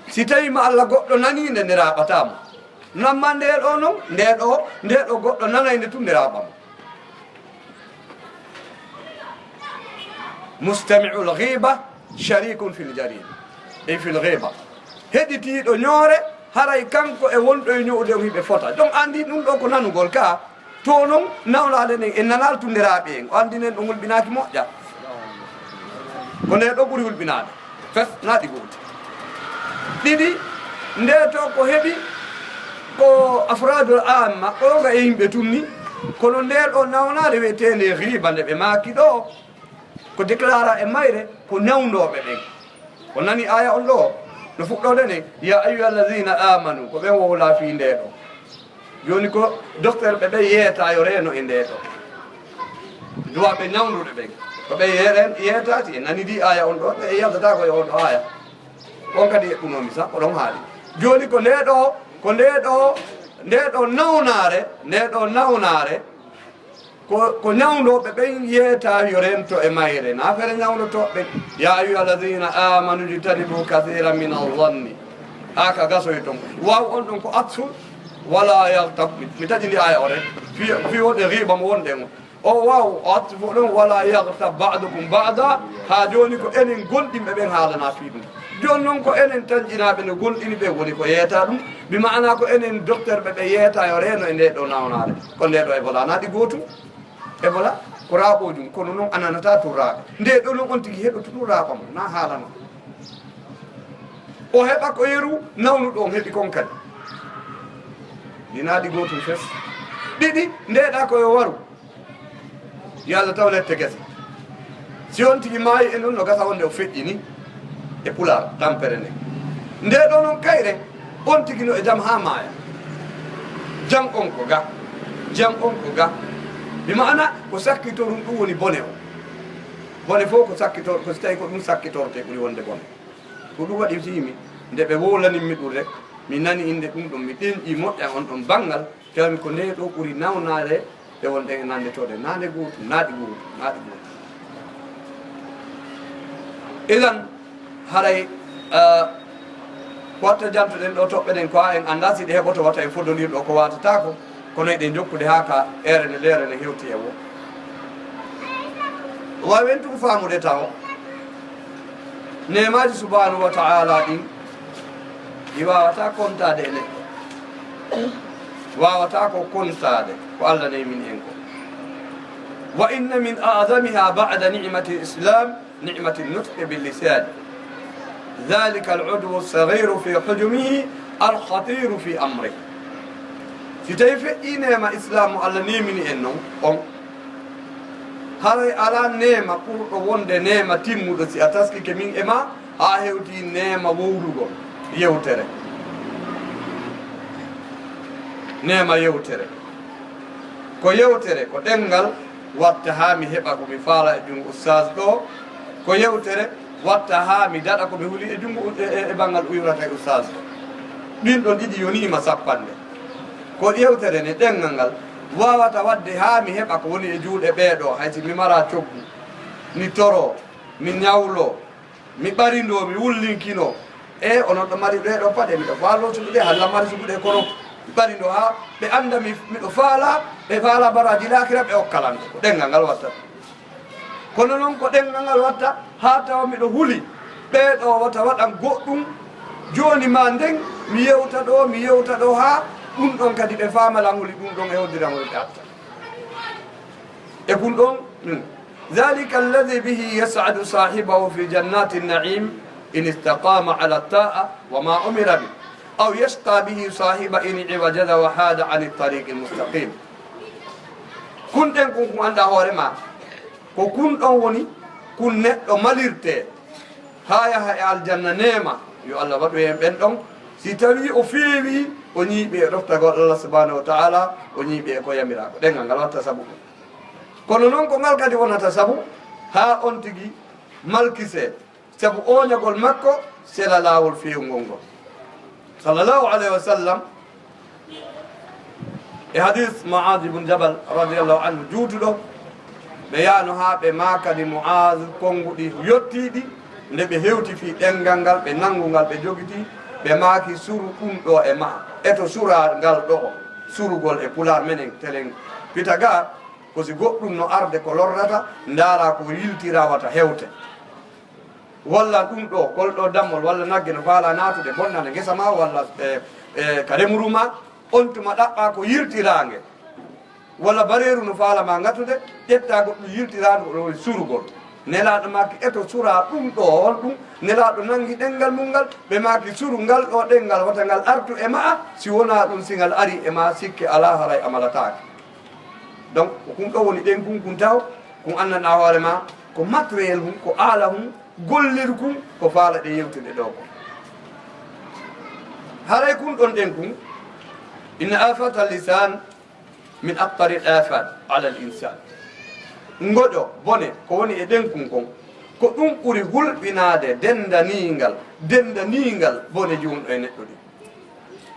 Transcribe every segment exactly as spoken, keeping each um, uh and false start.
Si tawii ma Allah goɗɗo nanii nde, nde raaɓataa mo. Nan ma ndee ɗoo non, ndee ɗoo, ndee ɗoo goɗɗo nanay nde tun, nde raaɓa mo. Mustami'ul ghiba sharikun fil jarima, ey fil ghiba. Heɗitiiɗo ñoore, haray kanko e wonɗo e ño'ude on hiɓe fota. Donc anndi ɗun ɗoo ko nanugol ka, to non nawlaade nden e nanal tunderaaɓe en, o anndi nen ɗo hulɓinaaki moƴƴa. Ko nde ɗoo ɓuri hulɓinaade. Fes, naa ɗi gooti. Ɗiɗi, nde to ko heɓi ko afradul amma, ko yoga e yimɓe tun ni, kono nde ɗoo nawnaare wi'eteende riba nde ɓe maaki ɗoo, ko déclara e mayre ko ñawndooɓe ɓen. O nani aya on ɗoo, no fuɗɗoode ne, "Ya ayyuha alladhina amanu," ko ɓen wowla fii nde ɗoo. Jooni ko docteur ɓe ɓen yeeta yo reeno e nde ɗoo. Duwa ɓe ñawnduɓe ɓen. Ko ɓe yeeren, yeetaati, e nani di aya on ɗoo, ɓe yaltata ko e on ɗoo aya. On kadi eɓɓunoomi sa, ko ɗon haali. Jooni ko nde ɗoo, ko nde ɗoo, nde ɗoo nawnaare, nde ɗoo nawnaare, ko, ko ñawndooɓe ɓen yeeta yo reento e mayre. Na fere ñawndotooɓe ɓen. "Ya ayyuha alladhina amanu jtanibu kathiran min adh-dhanni." Haa ka gasoy ton. Waaw on ɗon ko atfu, wala yaghtab. Mi taƴi ndi aya o rek. Fi, fi wonde riba mo wonde on. O waaw, o atfu ɗon, "Wala yaghtab ba'dukum ba'da." Haa jooni ko enen gonɗinɓe ɓen haalana fii ɗum. Jooni non ko enen tanƴinaaɓe no gonɗini ɓen woni ko yeeta ɗum. Bi ma'ana ko enen docteur ɓe ɓe yeeta yo reeno e nde ɗoo nawnaare. Ko nde ɗoo Ebola na ɗi gootum. Ebola ko raaɓoojum, kono non a nanataa tun raaɓa. Nde ɗoo non on tigi heɗoto tun raaɓa mo, na haalana. O heɓa ko yeru nawnuɗo on heɓi kon kadi. Ɗi na ɗi gootum fes. Ɗiɗi, nde ɗaa ko yo waru. Yo Allah taw lette gese. Si on tigi maayi e non no gasa wonde o feƴƴini e pulaar tampere nden. Nde ɗoo non kayre, on tigi no e jam haa maaya. Jam on ko ga, jam on ko ga. Bi ma'ana ko sakkitorun ɗum woni bone o. Bone fof ko sakkitor, ko si tawi ko ɗum sakkitorte ɓuri wonde bone. Ko ɗum waɗi fii mi, nde ɓe wowlanin mi ɗum rek, mi nani innde ɗum ɗon, mi ɗenƴi moƴƴa on ɗon banngal, tawi mi ko nde ɗo ɓuri nawnaare e wonde e nande toɗe, nande gootum, naaɗi gootum, naaɗi gootum. Idan, haray, ah, ko watta jantuɗen ɗo toɓɓe ɗen, ko ha en annda si ɗe heɓoto wata en fodondir ɗo ko watata ko, kono eɗen jokkude ha ka ere nde leere nde hewti e wo. Wawi en tun famude taw, neemaji subhanahu wa ta'ala ɗin, ɗi wawata kontaade e neɗɗo. Wawata ko kontaade ko Allah neemini en ko. Wa inna min a'zamiha ba'da ni'mati islam, ni'mati nutqi bil lisan. Dhalika al udwu saghiru fi hujmihi al khatiru fi amrihi. Si tawi feƴƴi neema islamu Allah neemini en non, on, haray ala neema ɓurɗo wonde neema timmuɗo si a taskike min e ma, haa hewti neema wowlugol yewtere. Neema yewtere. Ko yewtere, ko ɗenngal watta haa mi heɓa ko mi faala e junngo ustaas ɗo. Ko yewtere watta haa mi daɗa ko mi huli e junngo, e, e, e banngal uyrata e ustaas ɗo. Ɗin ɗon ɗiɗi yoniima sappande. Ko yewtere ne ɗenngal ngal wawata waɗde haa mi heɓa ko woni e juuɗe ɓee ɗo, hay si mi mara coggu, mi toro, mi ñawlo, mi ɓarindo, mi wullinkino. E onon ɗo mari ɗee ɗo paɗe, miɗo faalo sugude, halla mari sugude kono mi ɓarindo haa ɓe annda mi, miɗo faala, ɓe faala baraji laakira, ɓe okkalan. Ko ɗenngal ngal watta. Kono non ko ɗenngal ngal watta haa tawa miɗo huli ɓee ɗo wata waɗan goɗɗum. Jooni ma nden mi yewta ɗo, mi yewta ɗo haa ɗum ɗon kadi ɓe faamalan huli ɗum ɗon e hoddirangol ɓe atta. E kun ɗon, mm. Dhalika alladhi bihi yas'adu sahibahu fi jannati na'im in istaqama ala ta'a wa ma umira bi, aw yashqa bihi sahiba in iwajada wa hada ani tariqi mustaqim. Kun ɗen kun, kun annda hoore ma. Ko kun ɗon woni kun neɗɗo malirte haa yaha e aljanna neema. Yo Allah waɗu heen ɓen ɗon. Si tawii o feewii, o ñiiɓi e ɗoftagol Allah subhanahu wa ta'ala, o ñiiɓi e ko yamira. Ko ɗenngal ngal watta sabu ɗum. Kono non ko ngal kadi wonata sabu haa on tigi malkisee, sabu ooñagol makko sela laawol feewngol ngol. Sallallahu alayhi wa sallam, e hadis Mu'adh ibn Jabal radiyallahu anhu juutuɗo, ɓe yahno haa ɓe maakani Mu'adh konnguɗi yottiiɗi, nde ɓe hewti fii ɗenngal ngal, ɓe nanngu ngal, ɓe jogiti, Ɓe maaki, suru ɗum ɗo e ma'a. E to suraa ngal ɗo'o, surugol e Pulaar menen telen pita ga, ko si goɗɗum no arde ko lorrata, ndaaraa ko yiltiraa wata hewte. Walla ɗum ɗo, kol ɗo dammol, walla nagge no faalaa naatude, bonnana ngesa maa, walla, e, e, ka remuru maa, on tuma ɗaɓɓaa ko yiltiraange. Walla bareeru no faala maa ngatude, ƴettaa goɗɗum yiltiraandu, ko ɗo woni surugol. Nelaaɗo maaki, e to suraa ɗum ɗo, hol ɗum? Nelaaɗo nangi ɗemngal mum ngal, ɓe maaki, suru ngal ɗo ɗemngal, wata ngal artu e ma'a, si wonaa ɗum, si ngal arii e maa, sikke alaa, haray a malataake. Donc, ko kun ɗo woni ɗenkun kun taho, kun anndanɗaa hoore maa, ko matériel hun, ko aala hun, gollirkun, ko faalaɗen yewtude ɗo kon. Haray kun ɗon ɗenkun, inna aafata lisan min akhtaril aafat alal insan. Ngoƴo, bone, ko woni e ɗenkun kon, ko ɗum ɓuri hulɓinaade denndaniingal, denndaniingal boneeji wonɗo e neɗɗo ɗin.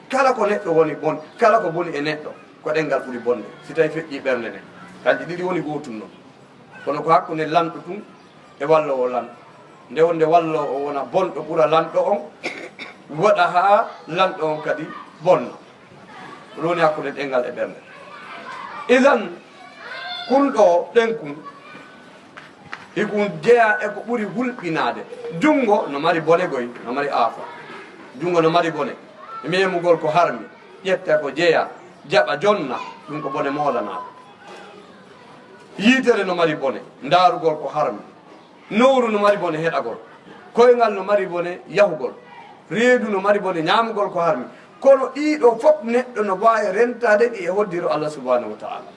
Kala ko neɗɗo woni bon, kala ko boni e neɗɗo, ko ɗemngal ɓuri bonde, si tawii feƴƴii ɓernde nden. Kanji ɗiɗi woni gootun non. Kono ko hakkunde lanɗo tun e walloowo lanɗo. Nde wonde walloowo wona bonɗo ɓura lanɗo on, waɗa haa lanɗo on kadi bonna. Ɗum woni hakkunde ɗemngal e ɓernde. Idan, kun ɗo ɗenkun, hikun jeyaa e ko ɓuri hulɓinaade. Junngo no mari bone goy, no mari aafa. Junngo no mari bone. Memugol ko harmi, ƴetta ko jeyaa, jaɓa jonna, ɗum ko bone moolanaaɗo. Yitere no mari bone, ndaarugol ko harmi. Nowru no mari bone heɗagol. Koyngal no mari bone yahugol. Reedu no mari bone ñaamugol ko harmi. Kono ɗii ɗoo fof neɗɗo no waawi rentaade ɗi e hoddiro Allah subhanahu wa ta'ala.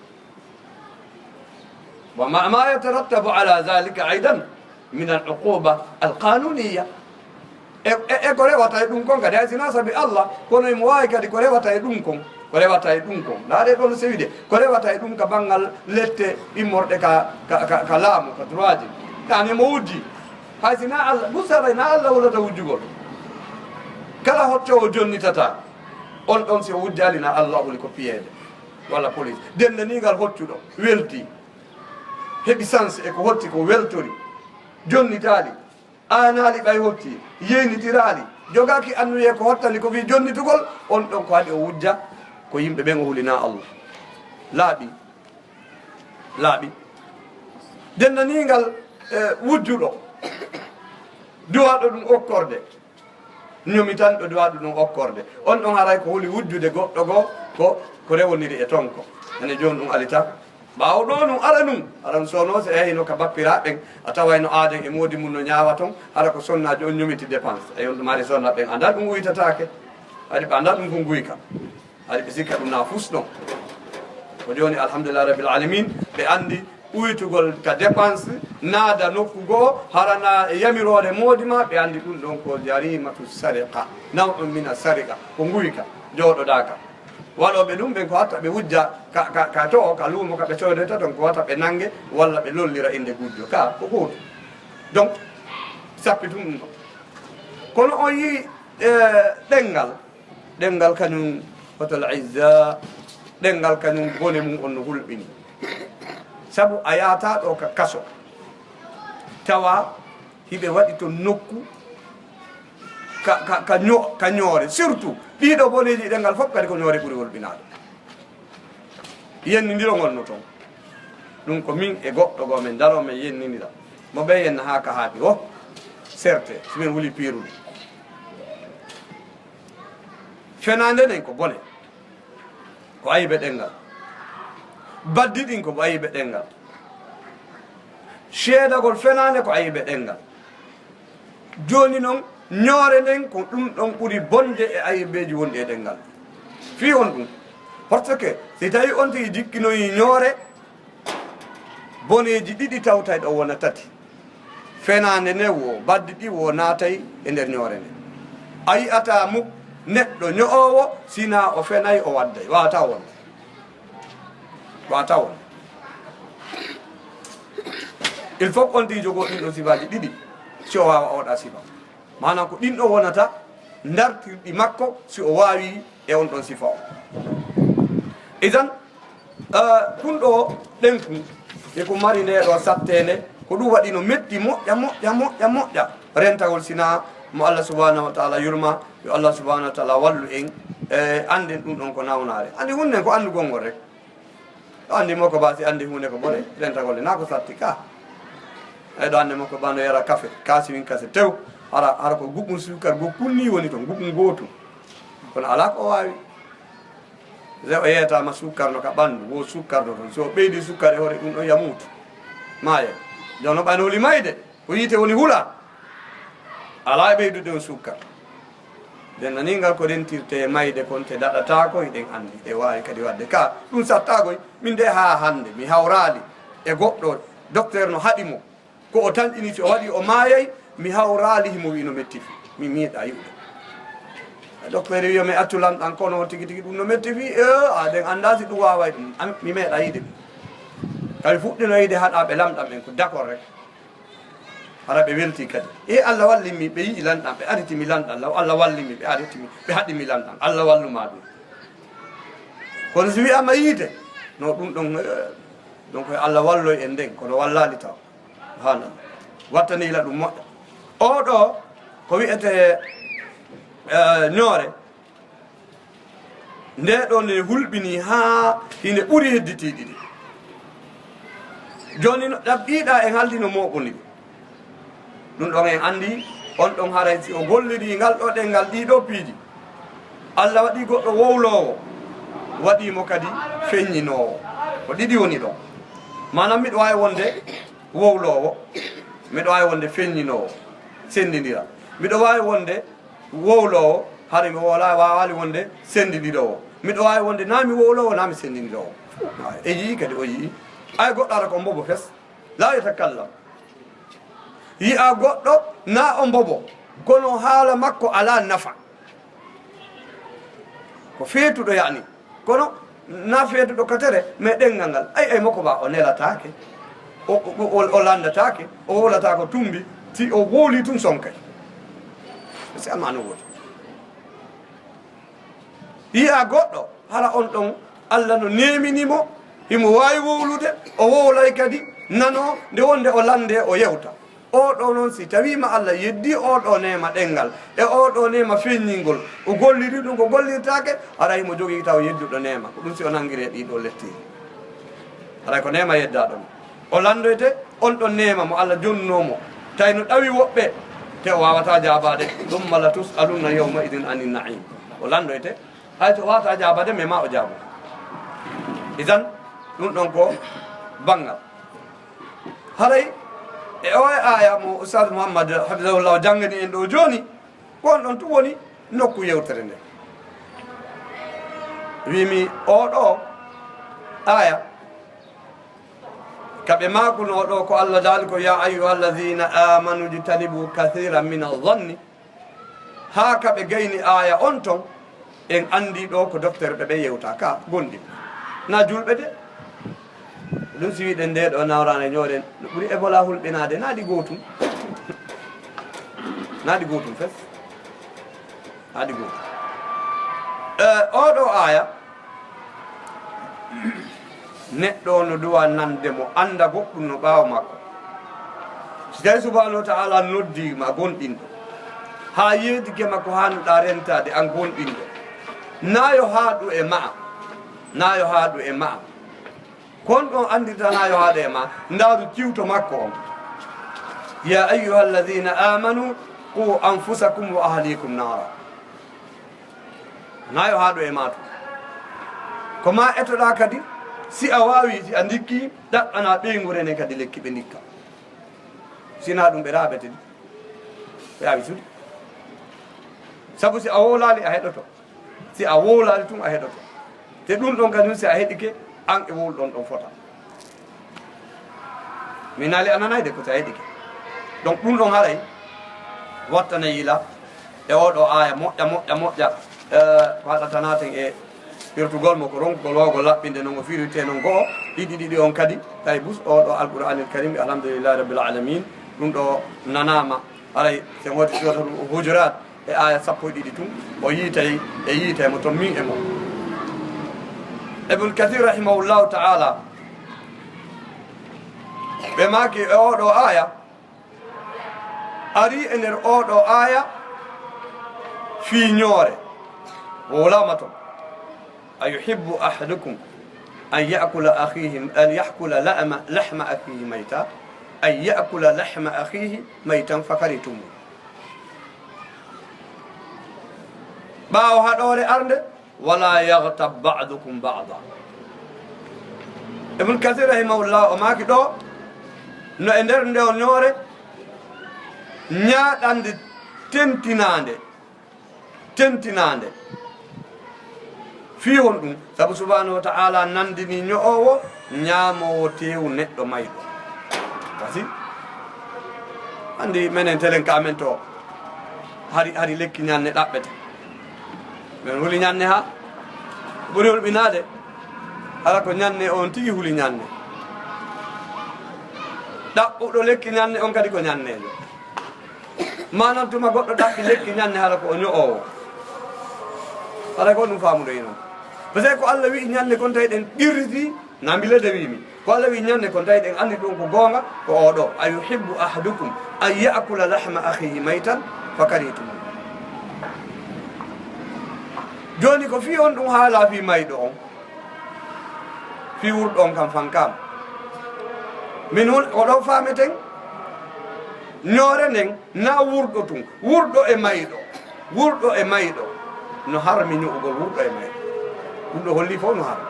Wa ma, ma yatarattabu ala dhalika aidan min al uquba al qanuniya. E, e, e ko rewata e ɗum kon kadi, hay sinaa sabi Allah, kono imo waawi kadi ko rewata e ɗum kon, ko rewata e ɗum kon. Ndaaree ɗoo no sewi de, ko rewata e ɗum ka banngal lette immorɗe ka, ka, ka, ka laamu, ka droit ji. Ka nimo wujji. Hay sinaa Allah, busara na Allah wulata wujjugol. Kala hoccoowo jonnitata, on ɗon si o wujjaali na Allah wuli ko piyeede, walla police. Denndaniingal hoccuɗo, weltii, heɓi chance e ko hotti ko weltori, jonnitaali. Aanaali ɓay hotti, yeynitiraali, jogaaki annuyee ko hottani ko fii jonnitugol, on ɗon ko haɗi o wujja, ko yimɓe ɓen o hulinaa Allah. Laaɓi, laaɓi. Denndaniingal, e, wujjuɗo, duwaɗo ɗum okkorde, ñomitanɗo duwaɗo ɗum okkorde, on ɗon haray ko huli wujjude goɗɗo goo, ko, ko rewoniri e ton ko. Ene jooni ɗum alita. Ɓaawo ɗoo nun ara nun, aran soono si a yahino ka bappiraaɓe ɓen, a tawayno aaden e moodi mum no ñaawa ton, hara ko sonnaajo on ñomiti dépense. E on ɗum ari sonna ɓen, anndaa ɗum uytataake. Hari ɓe anndaa ɗum ko nguyka. Hari ɓe sikka ɗum na fus ɗon. Ko jooni, alhamdulillahi rabbil alamin, ɓe anndi uytugol ka dépense, naada nokku goo, hara na e yamiroore moodi ma, ɓe anndi ɗum ɗon ko jarimatu sariqa, naw'un mina sariqa, ko nguyka, jooɗodaaka. Waɗooɓe ɗum ɓen ko hatta ɓe wujja ka, ka, ka to, ka luumo ka ɓe coodata ton, ko wata ɓe nannge walla ɓe lollira innde gujjo. Ka ko gootum. Donc, sappi ɗum ɗum ɗon. Kono on yii, e, ɗemngal, ɗemngal kañum, hoto al izza, ɗemngal kañum bone mum on no hulɓini. Sabu a yaata ɗo ka kaso, tawa hiɓe waɗi ton nokku ka, ka, ka ño-, ka ñoore. Surtout, ɗii ɗoo boneeji ɗemngal fof kadi ko ñoore ɓuri hulɓinaade. Yennindirongol no ton. Ɗum ko min e goɗɗo goo men daroo men yennindira. Mo ɓe yenna haa ka haaɗi o, serte, si men huli piirude. Fenaande nden ko bone, ko ayibe ɗemngal. Baddi ɗin ko ayibe ɗemngal. Seedagol fenaande ko ayibe ɗemngal. Jooni non, ñoore nden ko ɗum ɗon ɓuri bonde e ayibeeji wonɗi e ɗemngal. Fii honɗum? Parce que si tawii on tigi jikkinoyi ñoore, boneeji ɗiɗi tawtay ɗo wona tati. Fenaande nde wo, baddi ɗi wo naatay e nder ñoore nde. A yi'ataa muk neɗɗo ño'oowo, sinaa o fenay o wadday. Waawataa won. Waawataa won. Il faut on tigi jogoo ɗin ɗon sifaaji ɗiɗi, si o waawa oɗa sifa. Maanaam ko ɗin ɗon wonata ndartirɗi makko si o waawi e on ɗon sifa o. Idan, eh, kun ɗo ɗenkun, e ko mari nde ɗo satteende, ko ɗum waɗi no metti moƴƴa, moƴƴa, moƴƴa, moƴƴa, rentagol sinaa Mo Allah subhanahu wa ta'ala yurma, yo Allah subhanahu wa ta'ala wallu en, e, annden ɗum ɗon ko nawnaare. Anndi hunden ko anndugol ngol rek. To anndi mo ko ba, si anndi huunde ko bone, rentagol e naa ko satti ka. Ay ɗo anndi mo ko ba no yara kafe, kaasi win kase tew, hara, hara ko guɓun suukar gokkun ni woni ton, guɓun gootun. Kono alaa ko o waawi. Se o yeetaama sukkar no ka ɓanndu, wo sukkar no ton. Si o ɓeydi sukkar e hoore ɗum ɗon, yamuutu. Maaye. Jono ɓay no holi mayde, ko yiite woni hula. Alaa e ɓeydude on sukkar. Nden nani ngal ko rentirte e mayde kon te daɗataako, hiɗen anndi. Ɗe waawi kadi waɗde ka. Ɗum sattaagoy, min de haa hannde, mi hawraali e goɗɗo, docteur no haɗi mo. Ko o tanƴini, si o waɗi o maayay, mi hawraali himo wi'i no metti fii. Mi meeɗaa yi'ude. Docteur wi'i mi accu lanɗan, kono tigi tigi ɗum no metti fii. E, a, ɗen anndaa si ɗum waaway ɗum. An, mi meeɗaa yi'ude ɗum. Kadi fuɗɗino yi'ude haɗaaɓe lanɗan ɓen ko dakor rek. Hara ɓe weltii kadi. E, Allah walli mi, ɓe yi'i lanɗan, ɓe ariti mi lanɗan law. Allah walli mi, ɓe ariti mi, ɓe haɗi mi lanɗan. Allah wallu ma ɗum. Kono si wi'aama yiite, no ɗum ɗon, e, donc Allah walloy en nden, kono wallaali taw. Subhanallah. Wattani ila ɗum moƴƴa. Oo ɗoo ko wi'etee, eh, ñoore. Ndee ɗoo ne hulɓinii haa hinde ɓuri hedditii ɗiɗi. Jooni no ɗaɓɓiiɗaa en haaldi no mooɓondiri. Ɗum ɗon en anndi, on ɗon haray si o gollirii ngal ɗoo ɗenngal ɗii ɗoo piiji. Allah waɗii goɗɗo wowloowo, waɗii mo kadi feññinoowo. Ko ɗiɗi woni ɗon. Maanaam miɗo waawi wonde wowloowo, miɗo waawi wonde feññinoowo, senndindira. Miɗo waawi wonde wowloowo, hari mi wowla-, waawaali wonde senndindiroowo. Miɗo waawi wonde naa mi wowloowo, naa mi senndindiroowo. E yii kadi o yii. Ay goɗɗo ara ko mbobo fes. Laa yatakallam. Yi'a goɗɗo naa o mbobo, kono haala makko alaa nafa. Ko feetuɗo yani. Kono na feetuɗo ka tere, mais ɗenngal ngal, ay, ay, moko ba, o nelataake, o, o, o, o lanndataake, o wowlataako tumbi, si o wowlii tun sonkay. Si almaano woodi. Yi'a goɗɗo, hara on ɗon, Allah no neemini mo, himo waawi wowlude, o wowlay kadi, nanoo, nde wonde o lanndee, o yewta. Oo ɗoo noon, si tawiima Allah yeddii oo ɗoo neema ɗenngal e oo ɗoo neema feññingol, o golliri ɗum ko gollirtaake, haray mo jogii taw yedduɗo neema. Ko ɗum si o nanngiree ɗii ɗoo lettiiji. Haray ko neema yeddaaɗo mo. O lanndoyte on ɗon neema mo Allah jonnoo mo. Tawi no ɗawi woɓɓe, te o waawataa jaabaade. Summa la tus'alunna yawma idin anin na'im. O lanndoyte, hay so o waawataa jaabaade, mais ma o jaabo. Idan, ɗum ɗon ko banngal. Haray e oo e aaya mo Oustaz Mouhammad, hafidahullah, o janngani en ɗoo jooni, ko on ɗon tun woni nokku yewtere nde. Wiimi oo ɗoo aaya, ka ɓe maakunoo ɗoo ko Allah daali ko, "Ya ayyuhallazina amanu jtanibu kathiran mina zanni." Haa ka ɓe gayni aaya on ton, en anndi ɗoo ko docteur ɓe ɓe yewta ka gonɗi. Na julɓe de. Ɗum si wiɗen nde ɗoo nawraande ñooren, no ɓuri Ebola hulɓinaade, na ɗi gootum. Na ɗi gootum fes. Na ɗi gootum. Eh, oo ɗoo aaya, Neɗɗo no duwa nande mo, annda goɗɗum no ɓaawo makko. Si tawi subhanahu wa ta'ala noddii ma gonɗinɗo, haa yeedike makko haanduɗaa rentaade an gonɗinɗo, na yo haɗu e ma'a, na yo haɗu e ma'a. Kon ɗon anndirta na yo haɗu e ma, ndaaru ciwto makko on. Ya ayyuhallazina amanu, qu anfusakum wa ahlikum nara. Na yo haɗu e ma tun. Ko ma etoɗaa kadi, si a waawi, si a ndikki, ɗaɓɓana ɓeyngu rene kadi lekki ɓe ndikka. Si na ɗum ɓe raaɓete ɗi. Ɓe awi sudi. Sabu si a wowlaali, a heɗoto. Si a wowlaali tun, a heɗoto. Te ɗum ɗon kadi, si a heɗike, an e wowluɗon ɗon fota. Mi naali a nanay de ko tawi ɗike. Donc, ɗum ɗon haray wattana yila e oo ɗoo aaya moƴƴa, moƴƴa, moƴƴa, eh, ko haɗata naten e firtugol mo, ko ronkugol wawgol laɓɓinde non o firirte non go'o, ɗiɗi, ɗiɗi on kadi, tawi bus oo ɗoo Alqur'anil Karim, alhamdulillahi rabbil alamin, ɗum ɗoo nanaama, haray, si en woti suratul Hujurat, e aaya sappo e ɗiɗi tun, o yiitay, e yiitay mo ton min e mo. Ibn Kathir rahimahullahu ta'ala, ɓe maaki e oo ɗoo aaya, ari e nder oo ɗoo aaya, Fii ñoore, o wulaama toon. أيحب أحدكم أن يأكل أخيه، أن يأكل لحم، لحم أخيه ميتا، أن يأكل لحم أخيه ميتا فكرهتموه. Ɓaawo haɗoore arnde, ولا يغتب بعضكم بعضا. Ibn Kasir rahimahullah o maaki ɗo, no e nder nde o ñoore, ñaaɗande tentinaande, tentinaande. Fii honɗum? Sabu subhanahu wa ta'ala nandini ño'oowo ñaamoowo teewu neɗɗo mayɗo. Kasi, anndi menen telen ka amen to, hari, hari lekki ñanne ɗaɓɓete. Men huli ñanne haa ɓuri hulɓinaade, hara ko ñanne on tigi huli ñanne. Ɗaɓɓuɗo lekki ñanne on kadi ko ñanneejo. Maanaam tuma goɗɗo ɗaɓɓi lekki ñanne hara ko o ño'oowo. Hara ko ɗum faamuɗo ino. Parce que ko Allah wi'i ñanne kon tawi ɗen qirriti, na mbile de wi'imi. Ko Allah wi'i ñanne kon tawi ɗen anndi ɗum ko goonga, ko o ɗo. أيحب أحدكم أن يأكل لحم أخيه ميتا فكرهتموه. Jooni ko fii on ɗum haala fii mayɗo on. Fii wurɗo on kam fankaama. Min hul-, ko ɗo faameten, ñoore nden, na wurɗo tun. Wurɗo e mayɗo. Wurɗo e mayɗo. No harmi ño'ugol wurɗo e mayɗo. Ɗum ɗo holli fof no harmi.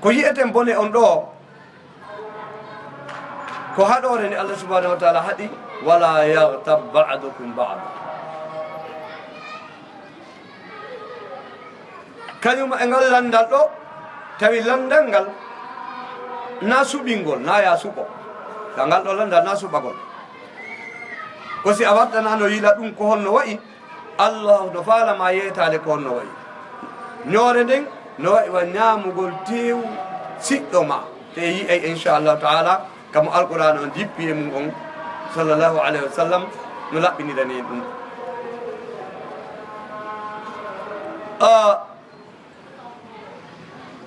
Ko yi'eten bone on ɗo, ko haɗoore nde Allah subhanahu wa ta'ala haɗi, ولا يغتب بعضكم بعضا. Kañum e ngal lanndal ɗo, tawi lanndal ngal na suɓingol, na ya suɓo. Ka ngal ɗo lanndal na suɓagol. Ko si a wartanano yila ɗum ko honno wa'i, Allah no faala ma yeetaade ko honno wa'i. Ñoore nden no wa'i wa ñaamugol teewu siɗɗo ma. Te yi'ay, inchallahu ta'ala, kamo Alqur'aana on jippi e mum on, sallallahu alayhi wa sallam, no laɓɓinirani en ɗum. Ah,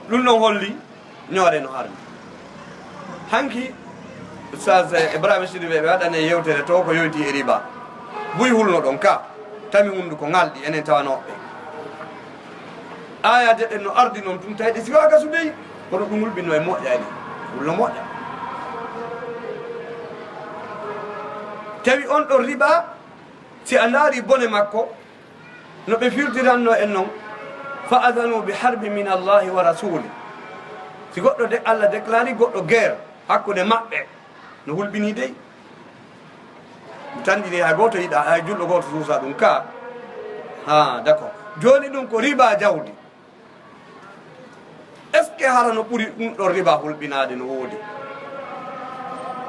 ɗum ɗon holli ñoore no harmi. Hanki, Oustaz Ibrahima Sidibé, ɓe waɗani yewtere to ko yoyti e riba. Buy hulno ɗon ka, tami hunnduko ŋalɗi, enen tawanooɓe. Aayaaje ɗen no ardi non tun, tawi ɗe siwaa gasude, kono ɗum hulɓinno e moƴƴa enen. Hulno moƴƴa. Tawi on ɗon riba, si a ndaari bone makko, no ɓe firtiranno en non, فأذنوا بحرب من الله ورسوله. Si goɗɗo de, Allah déclare goɗɗo guerre hakkunde maɓɓe, no hulɓini dey. Mi tanndiri hay gooto yiɗa, hay julɗo gooto suusa ɗum ka. Ha, d'accord. Jooni ɗum ko riba jawdi. Est-ce que hara no ɓuri ɗum ɗon riba hulɓinaade no woodi?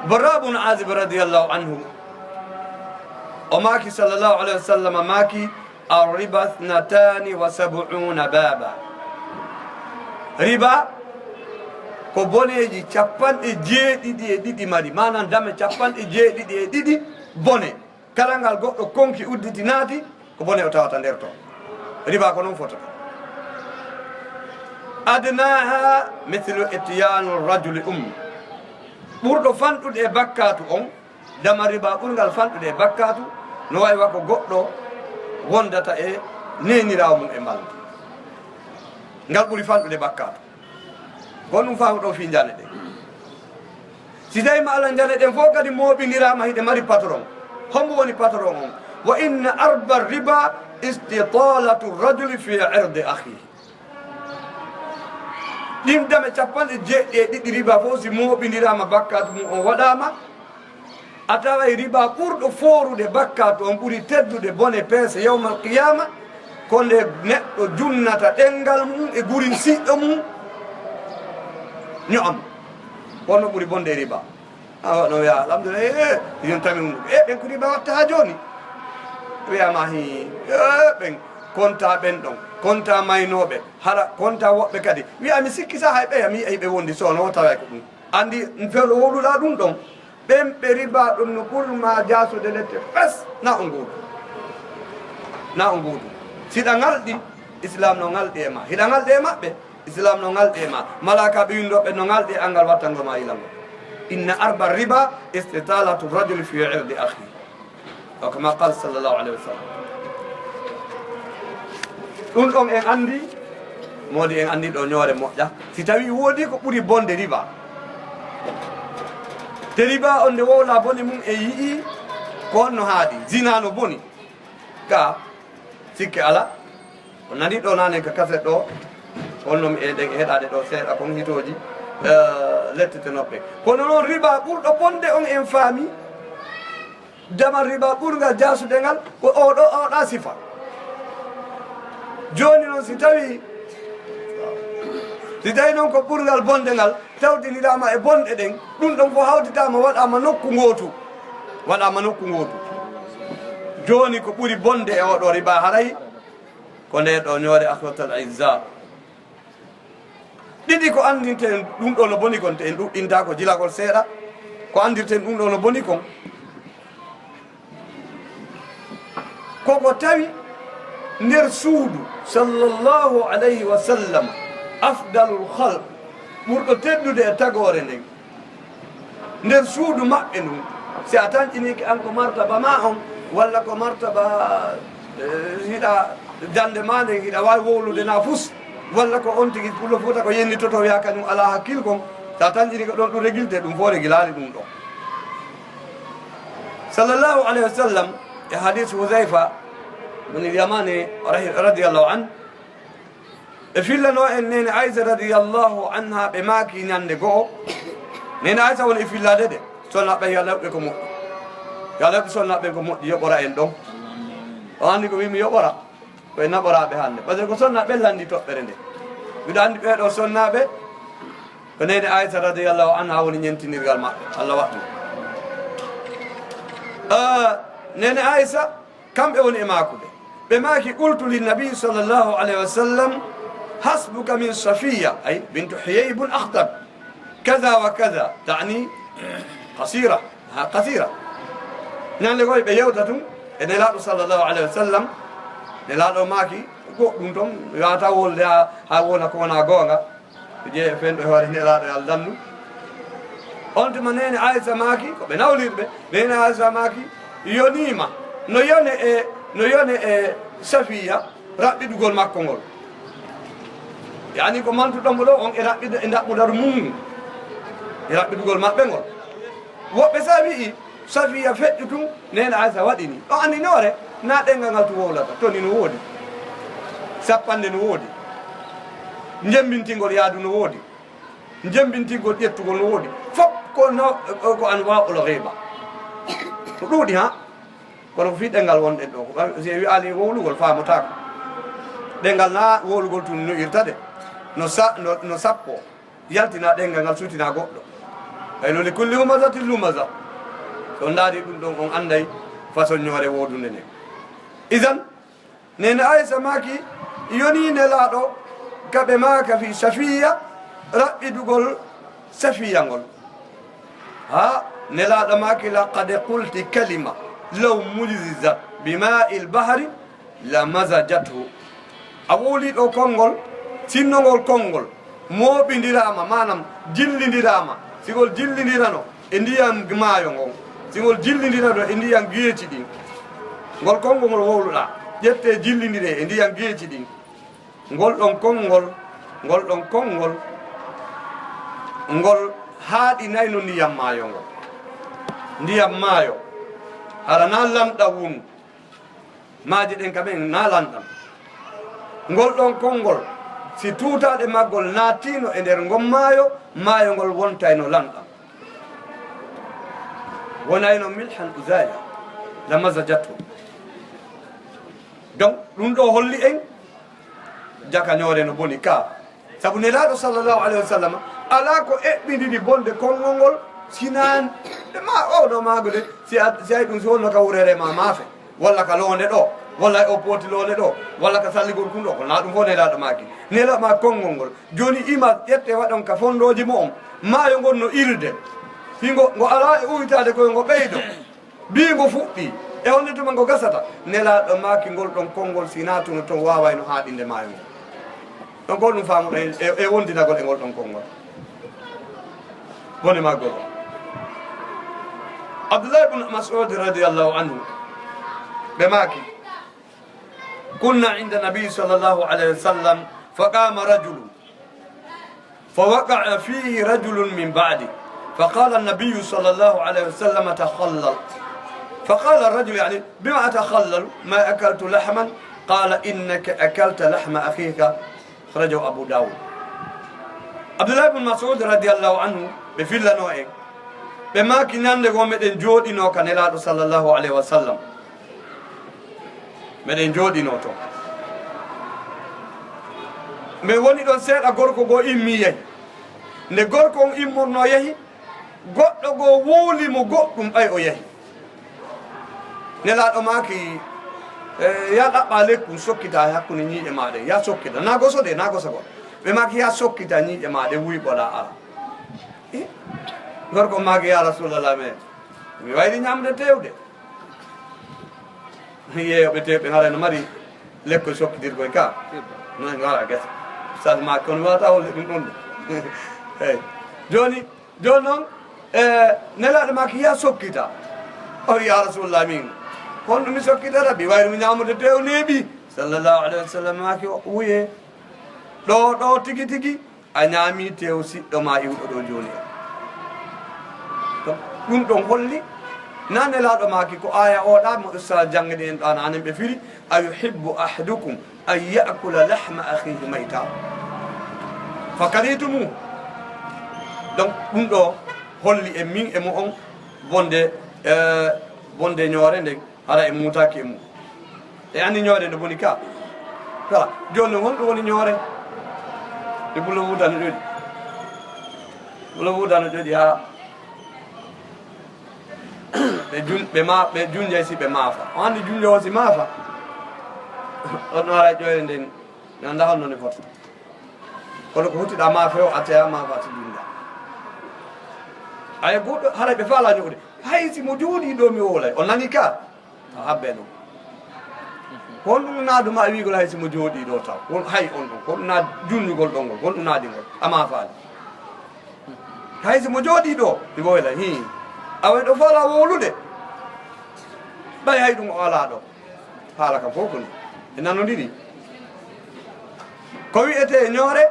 Bara bun Azib radiyallahu anhu, o maaki, sallallahu alayhi wa sallam maaki, الربا اثنتان وسبعون بابا. Riba ko boneeji capanɗe jeeɗiɗi e ɗiɗi mari, maanaam dame capanɗe jeeɗiɗi e ɗiɗi bone. Kala ngal goɗɗo konki udditi naati, ko bone o tawata nder ton. Riba ko non fotata. أدناها مثل إتيان الرجل أمه. Ɓurɗo fanɗude e bakkaatu on, dama riba ɓurngal fanɗude e bakkaatu, no wayi wa ko goɗɗo wondata e neeniraawo mum e mbaldi. Ngal ɓuri fanɗude bakkaatu. Ko ɗum faamu ɗo fii njane ɗen. Si tawi ma ala njane ɗen fof kadi mooɓindiraama, hiɗe mari patron. Hombo woni patron on? وإن أربى الربا استطالة الرجل في عرض أخيه. Ɗin dame capanɗe jeeɗiɗi e ɗiɗi riba fof si mooɓindiraama, bakkaatu mum on waɗaama, a taway riba ɓurɗo foorude bakkaatu on ɓuri teddude bone peese yawmal qiyaama, ko nde neɗɗo junnata ɗenngal mum e gurin siɗɗo mum ño'am. Wonno ɓuri bonde e riba. Awa, no wiya, alhamdulillah, eh, yon tami mum. Eh, ɓen ko riba watta haa jooni. Wiya ma hi, eh, ɓen konta ɓen ɗon, konta maynooɓe, hara konta woɓɓe kadi. Wiya mi sikki sa hay ɓeya, mi yi'ay ɓe wondi soono, o taway ko ɗum. Anndi fewlo wowluɗa ɗum ɗon. Ɓen ɓe riba ɗum no ɓurma jaasude lette fes, na o nguutu. Na o nguutu. Siɗa ŋalɗi, Islam no ŋalɗi e ma. Hiɗa ŋalɗi e maɓɓe, Islam no ŋalɗi e ma. Malaaka ɓe winndooɓe no ŋalɗi e angal wattango ma yilango. إن أربى الربا استطالة الرجل في عرض أخيه. O kama qala sallallahu alayhi wa sallam. Ɗum ɗon en anndi, moodi en anndi ɗo ñoore moƴƴa. Si tawi woodi ko ɓuri bonde riba. Te riba on nde wowla boni mum e yi'i ko on no haaɗi. Zina no boni. Ka sikke ala. On nani ɗo nanen ka kaset ɗo. On no mi eɗen heɗade ɗo seeɗa kon hitooji, eh, lettete noppe. Kono noon riba ɓurɗo bonde on en faami. Damal riba ɓurngal jaasude ngal ko oɗo, oɗa sifa. Jooni noon si tawi, si tawi noon ko ɓurngal bonde ngal tawtiniɗaama e bonɗe ɗen, ɗum ɗon fof hawtitaama waɗaama nokku ngootu, waɗaama nokku ngootu. Jooni ko ɓuri bonde e oɗo riba haray ko nde ɗo ñoore akhwatal izza. Ɗiɗi ko anndinten ɗum ɗo no boni kon, te en ɗuɗɗinta ko jilagol seeɗa, ko anndirten ɗum ɗo no boni kon. Koko tawi nder suudu sallallahu alayhi wa sallam, afdalul khalq, ɓurɗo teddude e tagoore nden. Nder suudu maɓɓe ndun, si a tanƴinike an ko martaba ma on, walla ko martaba, eh, hiɗa jande ma nden, hiɗa waawi wowlude na fus, walla ko on tigi pullo fuuta ko yennitoto wiya kañum alaa hakkil kon, si a tanƴinike ɗon ɗum regilte, ɗum fof regilaali ɗum ɗon. Sallallahu alayhi wa sallam, e hadis Huzaifa, woni Yamani, rahi-, radiyallahu anhu, ɓe fillanoo en neene Aysa radiyallahu anha, ɓe maaki ñande go'o. Neene Aysa woni e fillaade de, sonnaaɓe yo Allah yoɓ ɓe ko moƴƴi. Yo Allah yoɓ sonnaaɓe ko moƴƴi, yoɓora en ɗon. O anndi ko wiimi yoɓora, ko en naɓoraaɓe hannde. Parce que ko sonnaaɓe lanndi toɓɓere nde. Miɗo anndi ɓee ɗoo sonnaaɓe, ko neene Aysa radiyallahu anha woni ñentinirgal maɓɓe. Allah waɗ ɗum. Ah, neene Aysa, kamɓe woni e maakude. Ɓe maaki, qultu linnabi sallallahu alayhi wa sallam, hasbuka min Safiya, ay, bintu Huyay bun Akhtab, kaza wa kaza, ta'ni qasira, ha, qasira. Ñande goy ɓe yewta tun e Nelaaɗo sallallahu alayhi wa sallam. Nelaaɗo maaki, goɗɗum ton, wata wolde ha, ha wona ko wona goonga. Ko jeyi e fenɗo e hoore Nelaaɗo e aldannu. On tuma neene Aysa maaki, ko ɓe nawlirɓe, neene Aysa maaki, yoniima, no yone e, no yone e Safiya raɓɓiɗugol makko ngol. Yani ko mantuɗon mo ɗo, on e raɓɓiɗo, e ndaɓɓudaru mum, e raɓɓiɗugol maɓɓe ngol. Woɓɓe sa wi'i, Safiya feƴƴu tun, neene Aysa waɗi ni. O anndi noore, na ɗenngal ngal tun wowlata. Toni no woodi. Sappande no woodi. Njembintingol yaadu no woodi. Njembintingol ƴettugol no woodi. Fop ko no, ko anwa'ul ghiba. Ko ɗuuɗi, ha? Kono ko fii ɗenngal wonɗen ɗo. Ko ɓay-, si en wi'aali wowlugol, faamotaako. Ɗenngal na wowlugol tun no irta de. No sa-, no, no sappo. Yaltina ɗenngal ngal, sutina goɗɗo. Ay no li kulli humazatin lumaza. So on ndaari ɗum ɗon, on annday façon ñoore woodunde nden. Idan, neene Aysa maaki, yonii Nelaaɗo ka ɓe maaka fii Safiya, raɓɓidugol Safiya ngol. Haa Nelaaɗo maaki, laqad qulti kalima law muzizat bi ma'il bahri la mazajathu. A wowlii ɗo konngol, sinno ngol konngol mooɓindiraama, maanam jillindiraama, si ngol jillindirano e ndiyam maayo ngon, si ngol jillindirano e ndiyam geeci ɗin, ngol konngol ngol wowluɗaa, ƴettee jillindiree e ndiyam geeci ɗin, ngol ɗon konngol, ngol ɗon konngol, ngol haaɗinayno ndiyam maayo ngol. Ndiyam maayo, hara na lanɗam wonu. Maaje ɗen ka ɓen na lanɗam. Ngol ɗon konngol, si tuutaaɗe maggol naattiino e nder ngon maayo, maayo ngol wontayno lanɗam. Wonayno milhan ujaja, la mazajathu. Donc, ɗum ɗo holli en jakañoore no boni ka. Sabu Nelaaɗo sallallahu alayhi wa sallam alaa ko eɓɓindini bonde konngol ngol, sinaa e ma o no maago de, si a, si ay ɗum si wonno ka wurere ma maafe, walla ka loonde ɗo, walla e o pooti loonde ɗo, walla ka salligol kun ɗo, ko na ɗum fof Nelaaɗo maaki. Nelaaɗo ma konngol ngol. Jooni image ƴette waɗon ka fondooji mo on. Maayo ngon no irde. Hingo, ngo alaa e uytaade koyo ngo ɓeydo. Bii ngo fuɗɗii, e honde tuma ngo gasata? Nelaaɗo maaki ngol ɗon konngol, si naatuno ton, waawayno haaɗinde maayo ngol. Ɗon ko ɗum faamuɗen e, e wondinagol e ngol ɗon konngol. Bone maggol. Abdullah ibn Mas'ud radiyallahu anhu, ɓe maaki, كنا عند النبي صلى الله عليه وسلم فقام رجل فوقع فيه رجل من بعده فقال النبي صلى الله عليه وسلم: تخلل. فقال الرجل، يعني: بما أتخلل؟ ما أكلت لحما. قال: إنك أكلت لحم أخيك. أخرجه أبو داود. Abdullahi ibn Mas'ud radiyallahu anhu, ɓe fillanoo en, ɓe maaki, ñande goo meɗen jooɗinoo ka Nelaaɗo sallallahu alayhi wa sallam. Meɗen jooɗinoo ton. Min woni ɗon seeɗa, gorko goo immii yahi. Nde gorko on immornoo yahi, goɗɗo goo wowli mo goɗɗum, ɓay o yahi. Nelaaɗo maaki, e, yaa ɗaɓɓaa lekkun sokkitaa e hakkunde ñiiƴe maa ɗen. Yaa sokkita. Naa goso de, naa goso goo. Ɓe maaki, yaa sokkita ñiiƴe maa ɗen, wuyɓolaa, alaa. I? Gorko maaki, yaa Rasulallah, mais mi wayli ñaamde teewde. Yeeyooɓe teew ɓe haray no mari lekkoy sokkitirkoy ka. No en ngara gesa. Ustaz ma kono wata wolle ɗum ɗon de. Eyi. Jooni, jooni noon, e, Nelaaɗo maaki, yaa sokkita. O wi, yaa Rasulallah, min honɗum mi sokkitata? Mi wayli mi ñaamude teew neeɓi. Sallallahu alayhi wa sallam maaki, o wuyee. Ɗo, ɗo tigi tigi, a ñaami teew siɗɗo ma iwɗo ɗo jooni. To, ɗum ɗon holli, naa Nelaaɗo maaki ko aaya o ɗa mo ustaz janngini en ɗo, ana anen ɓe firi, أيحب أحدكم أن يأكل لحم أخيه ميتا فكرهتموه. Donc, ɗum ɗo holli en min e mo on bonde, eh, bonde ñoore nden. Hara en muutaaki e mum. E anndi ñoore no boni ka? Kala. Jooni non, honɗum woni ñoore? Ɓe bulo wuuda no ƴoƴi. Bulo wuuda no ƴoƴi haa ɓe jun-, ɓe ma-, ɓe junjay si ɓe maafa. On anndi junjoowo si maafa? On no ara ƴoƴre nden, mi anndaa honno ne fota. Kono ko huttiɗaa maafe o, a teya maafa, a tijjinda. Ay goɗɗo, haray ɓe faalaa ño'ude. Hay si mo jooɗii ɗo mi wowlay. O nani ka? A habbe non. Honɗum naadu ma wiigol hay si mo jooɗii ɗo taw? Hon-, hay on ɗon, ko na junjugol ɗon ngol, honɗum naadi ngol? A maafaali. Hay si mo jooɗii ɗo, mi wowlay. Hii. Awa ɗo faalaa wowlude. Ɓay hay ɗum o alaa ɗo. Haala kam fof ko ni. E nanondiri. Ko wi'etee ñoore,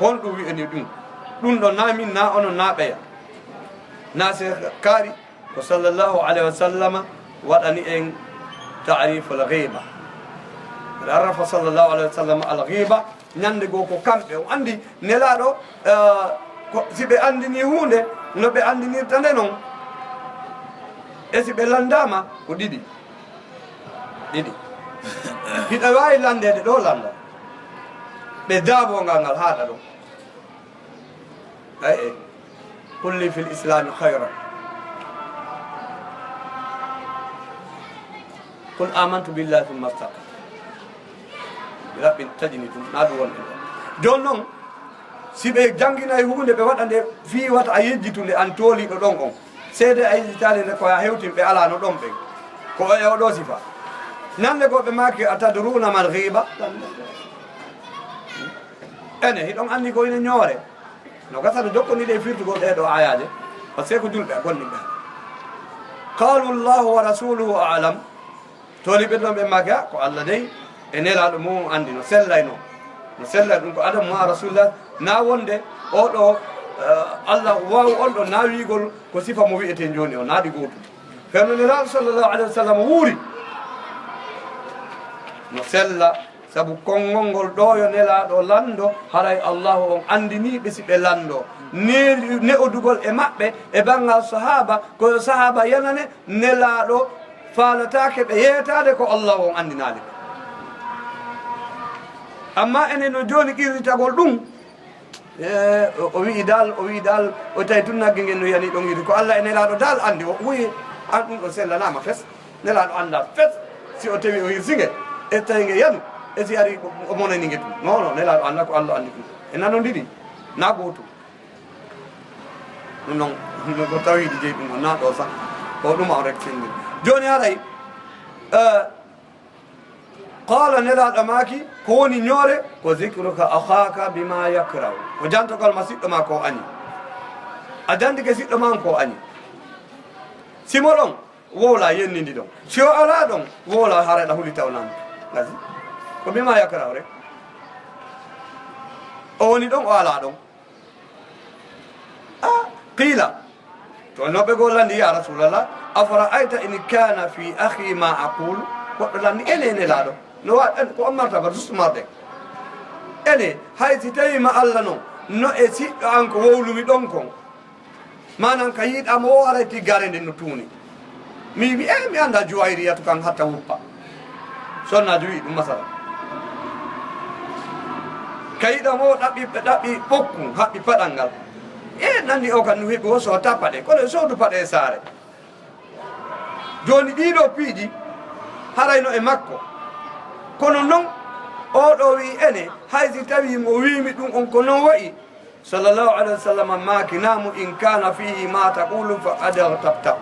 honɗum wi'ani ɗum? Ɗum ɗo naa min, naa onon, naa ɓeya. Naa se kaari ko sallallahu alayhi wa sallama waɗani en ta'riful ghiba. Qad arrafa sallallahu alayhi wa sallam al ghiba. Ñande goo ko kamɓe, o anndi Nelaaɗo, eh, ko si ɓe anndinii huunde, no ɓe anndinirta nde non, e si ɓe lanndaama, ko ɗiɗi. Ɗiɗi. Hiɗa waawi lanndeede ɗo lannda. Ɓe daabongal ngal haaɗa ɗon. Ay, e. قل لي في الإسلام خيرا. قل آمنت بالله ثم استقم. Raɓɓin taƴini ɗum, naa ɗum wonde ɗo. Jooni noon, si ɓe jannginay huunde, ɓe waɗa nde fii wata a yejjitu nde an tooliiɗo ɗon on. Seede a yejjitaali nde ko a hewtin ɓe alaa no ɗon ɓen. Ko e oɗo sifa. Ñande goo ɓe maaki, أتدرون ما الغيبة؟ Ene, hiɗon anndi ko ine ñoore? No gasa no jokkondiri e firtugol ɗee ɗoo aayaaje, par ce que ko julɓe a gonɗinɓe. قالوا الله ورسوله أعلم. Tooliiɓe ɗon ɓe maaki, a, ko Alla dey e Nelaaɗo mum anndi no sellaynoo. No sellay ɗum ko Adamu maa Rasulullah, naa wonde oo ɗoo, eh, Alla waawu on ɗon, naa wiigol ko sifa mo wi'etee jooni o, naa ɗi gootum. Feewno Nelaaɗo sallallahu alayhi wa sallam wuuri no sella. Sabu konngol ngol ɗoo yo Nelaaɗo lanndo, haray Allaahu on anndinii ɓe si ɓe lanndoo. Ne-, ne'odugol e maɓɓe e banngal sahaaba, ko yo sahaaba yanane, Nelaaɗo faalataake ɓe yeetaade ko Allaahu on anndinaali ɓe. Ammaa enen no jooni qirritagol ɗum, E, o, o wi'i dal, o wi'i dal, o tawi tun nagge ngen no yani ɗon iri. Ko Alla e Nelaaɗo dal anndi, o wuyi, an ɗum ɗo sellanaama fes. Nelaaɗo anndaa fes si o tawi o hirsi nge, e tawi nge yanu, e si ari o, o monani nge tun. Non, non, Nelaaɗo anndaa, ko Alla anndi ɗum. E nanondiri, naa gootum. Ɗum non, no ko tawhiidi jeyi ɗum on, naa ɗo sah. Ko ɗum on rek sendiri. Jooni haray, eh, Qaala, Nelaaɗo maaki, ko woni ñoore? Ko ذكرك أخاك بما يكره. Ko jantagol ma siɗɗo ma ko o añi. A jantike siɗɗo ma on ko o añi. Si mo ɗon, Wowla yennindi ɗon. Si o alaa ɗon, wowla hara ɗa huli tawnan. Ngasi. Ko bima yakrahu rek. O woni ɗon, o alaa ɗon. Ah, qila. To no ɓe go landi, ya Rasulallah, afara'ayta in kana fi akhi ma aqulu? Goɗɗo landi, ene, ene laaɗo. No wa-, en, ko on martaba, juste marde. Ene, hay si tawi ma Allah non, no e siɗɗo an ko wowlumi ɗon kon. Manan ka yiɗa mo o aray tiggare nden no tuuni. Mi, mi, eh, mi anda Juwayriyatu kan hatta wuppa. Sonna juwi ɗum masala. Ka yiɗa mo ɗaɓɓi, ɗaɓɓi ɓokku, haɓɓi paɗal ngal. E nandi o kan no heɓi o so tappa ɗe. Kono e soodu paɗe e saare. Joni ɗiɗo piiji harayno e makko. Kono non, o ɗo wi ene, hay si tawi mo wimi ɗum on ko non wa'i. Sallallahu alaihi wasallam maaki naamu, in kana fihi ma taqulu faqad agtabtahu.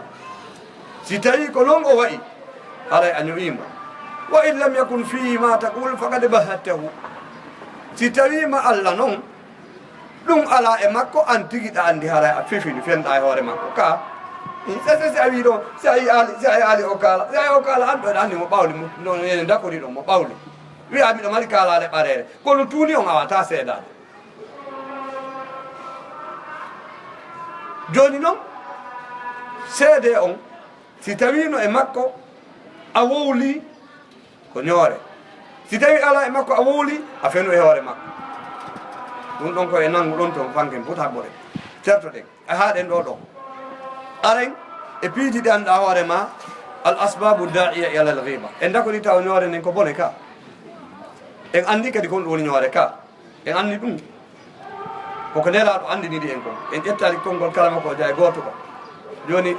Si tawi ko non o wa'i, haray a ño'imo. Wa in lam yakun fihi ma taqulu faqad bahattahu. Si tawi ma Allah non, ɗum ala e makko, an tigi ɗa andi haray a fifini fenɗa e hoore makko. Ka, se, se, se a wi ɗo, se a yi ali, se a yi ali o kala, se a yi o kala, an ɗo ɗa andi mo ɓawli mo, non ene dakori ɗo mo ɓawli. Wi'a miɗo mari kalale ɓarere. Kono tuni on awata seedade. Joni non, seede on, si tawino e makko, a wowli ko ñoore. Si tawi ala e makko, a wowli, a fenu e hoore makko. Ɗum ɗon ko e nangu ɗon ton fanken buta bore. Certoɗen. A haɗen ɗo ɗo. Aren e piiji ɗi annduɗa hoore ma, al asbabu da'iya ila al ghiba. En dakori taw ñoore nden ko bone ka. En andi kadi kon ɗum woni ñoore ka. En andi ɗum. Koko Nelaaɗo andiniri en kon. En ƴettali konngol kala makko o jaa e gooto ko. Joni,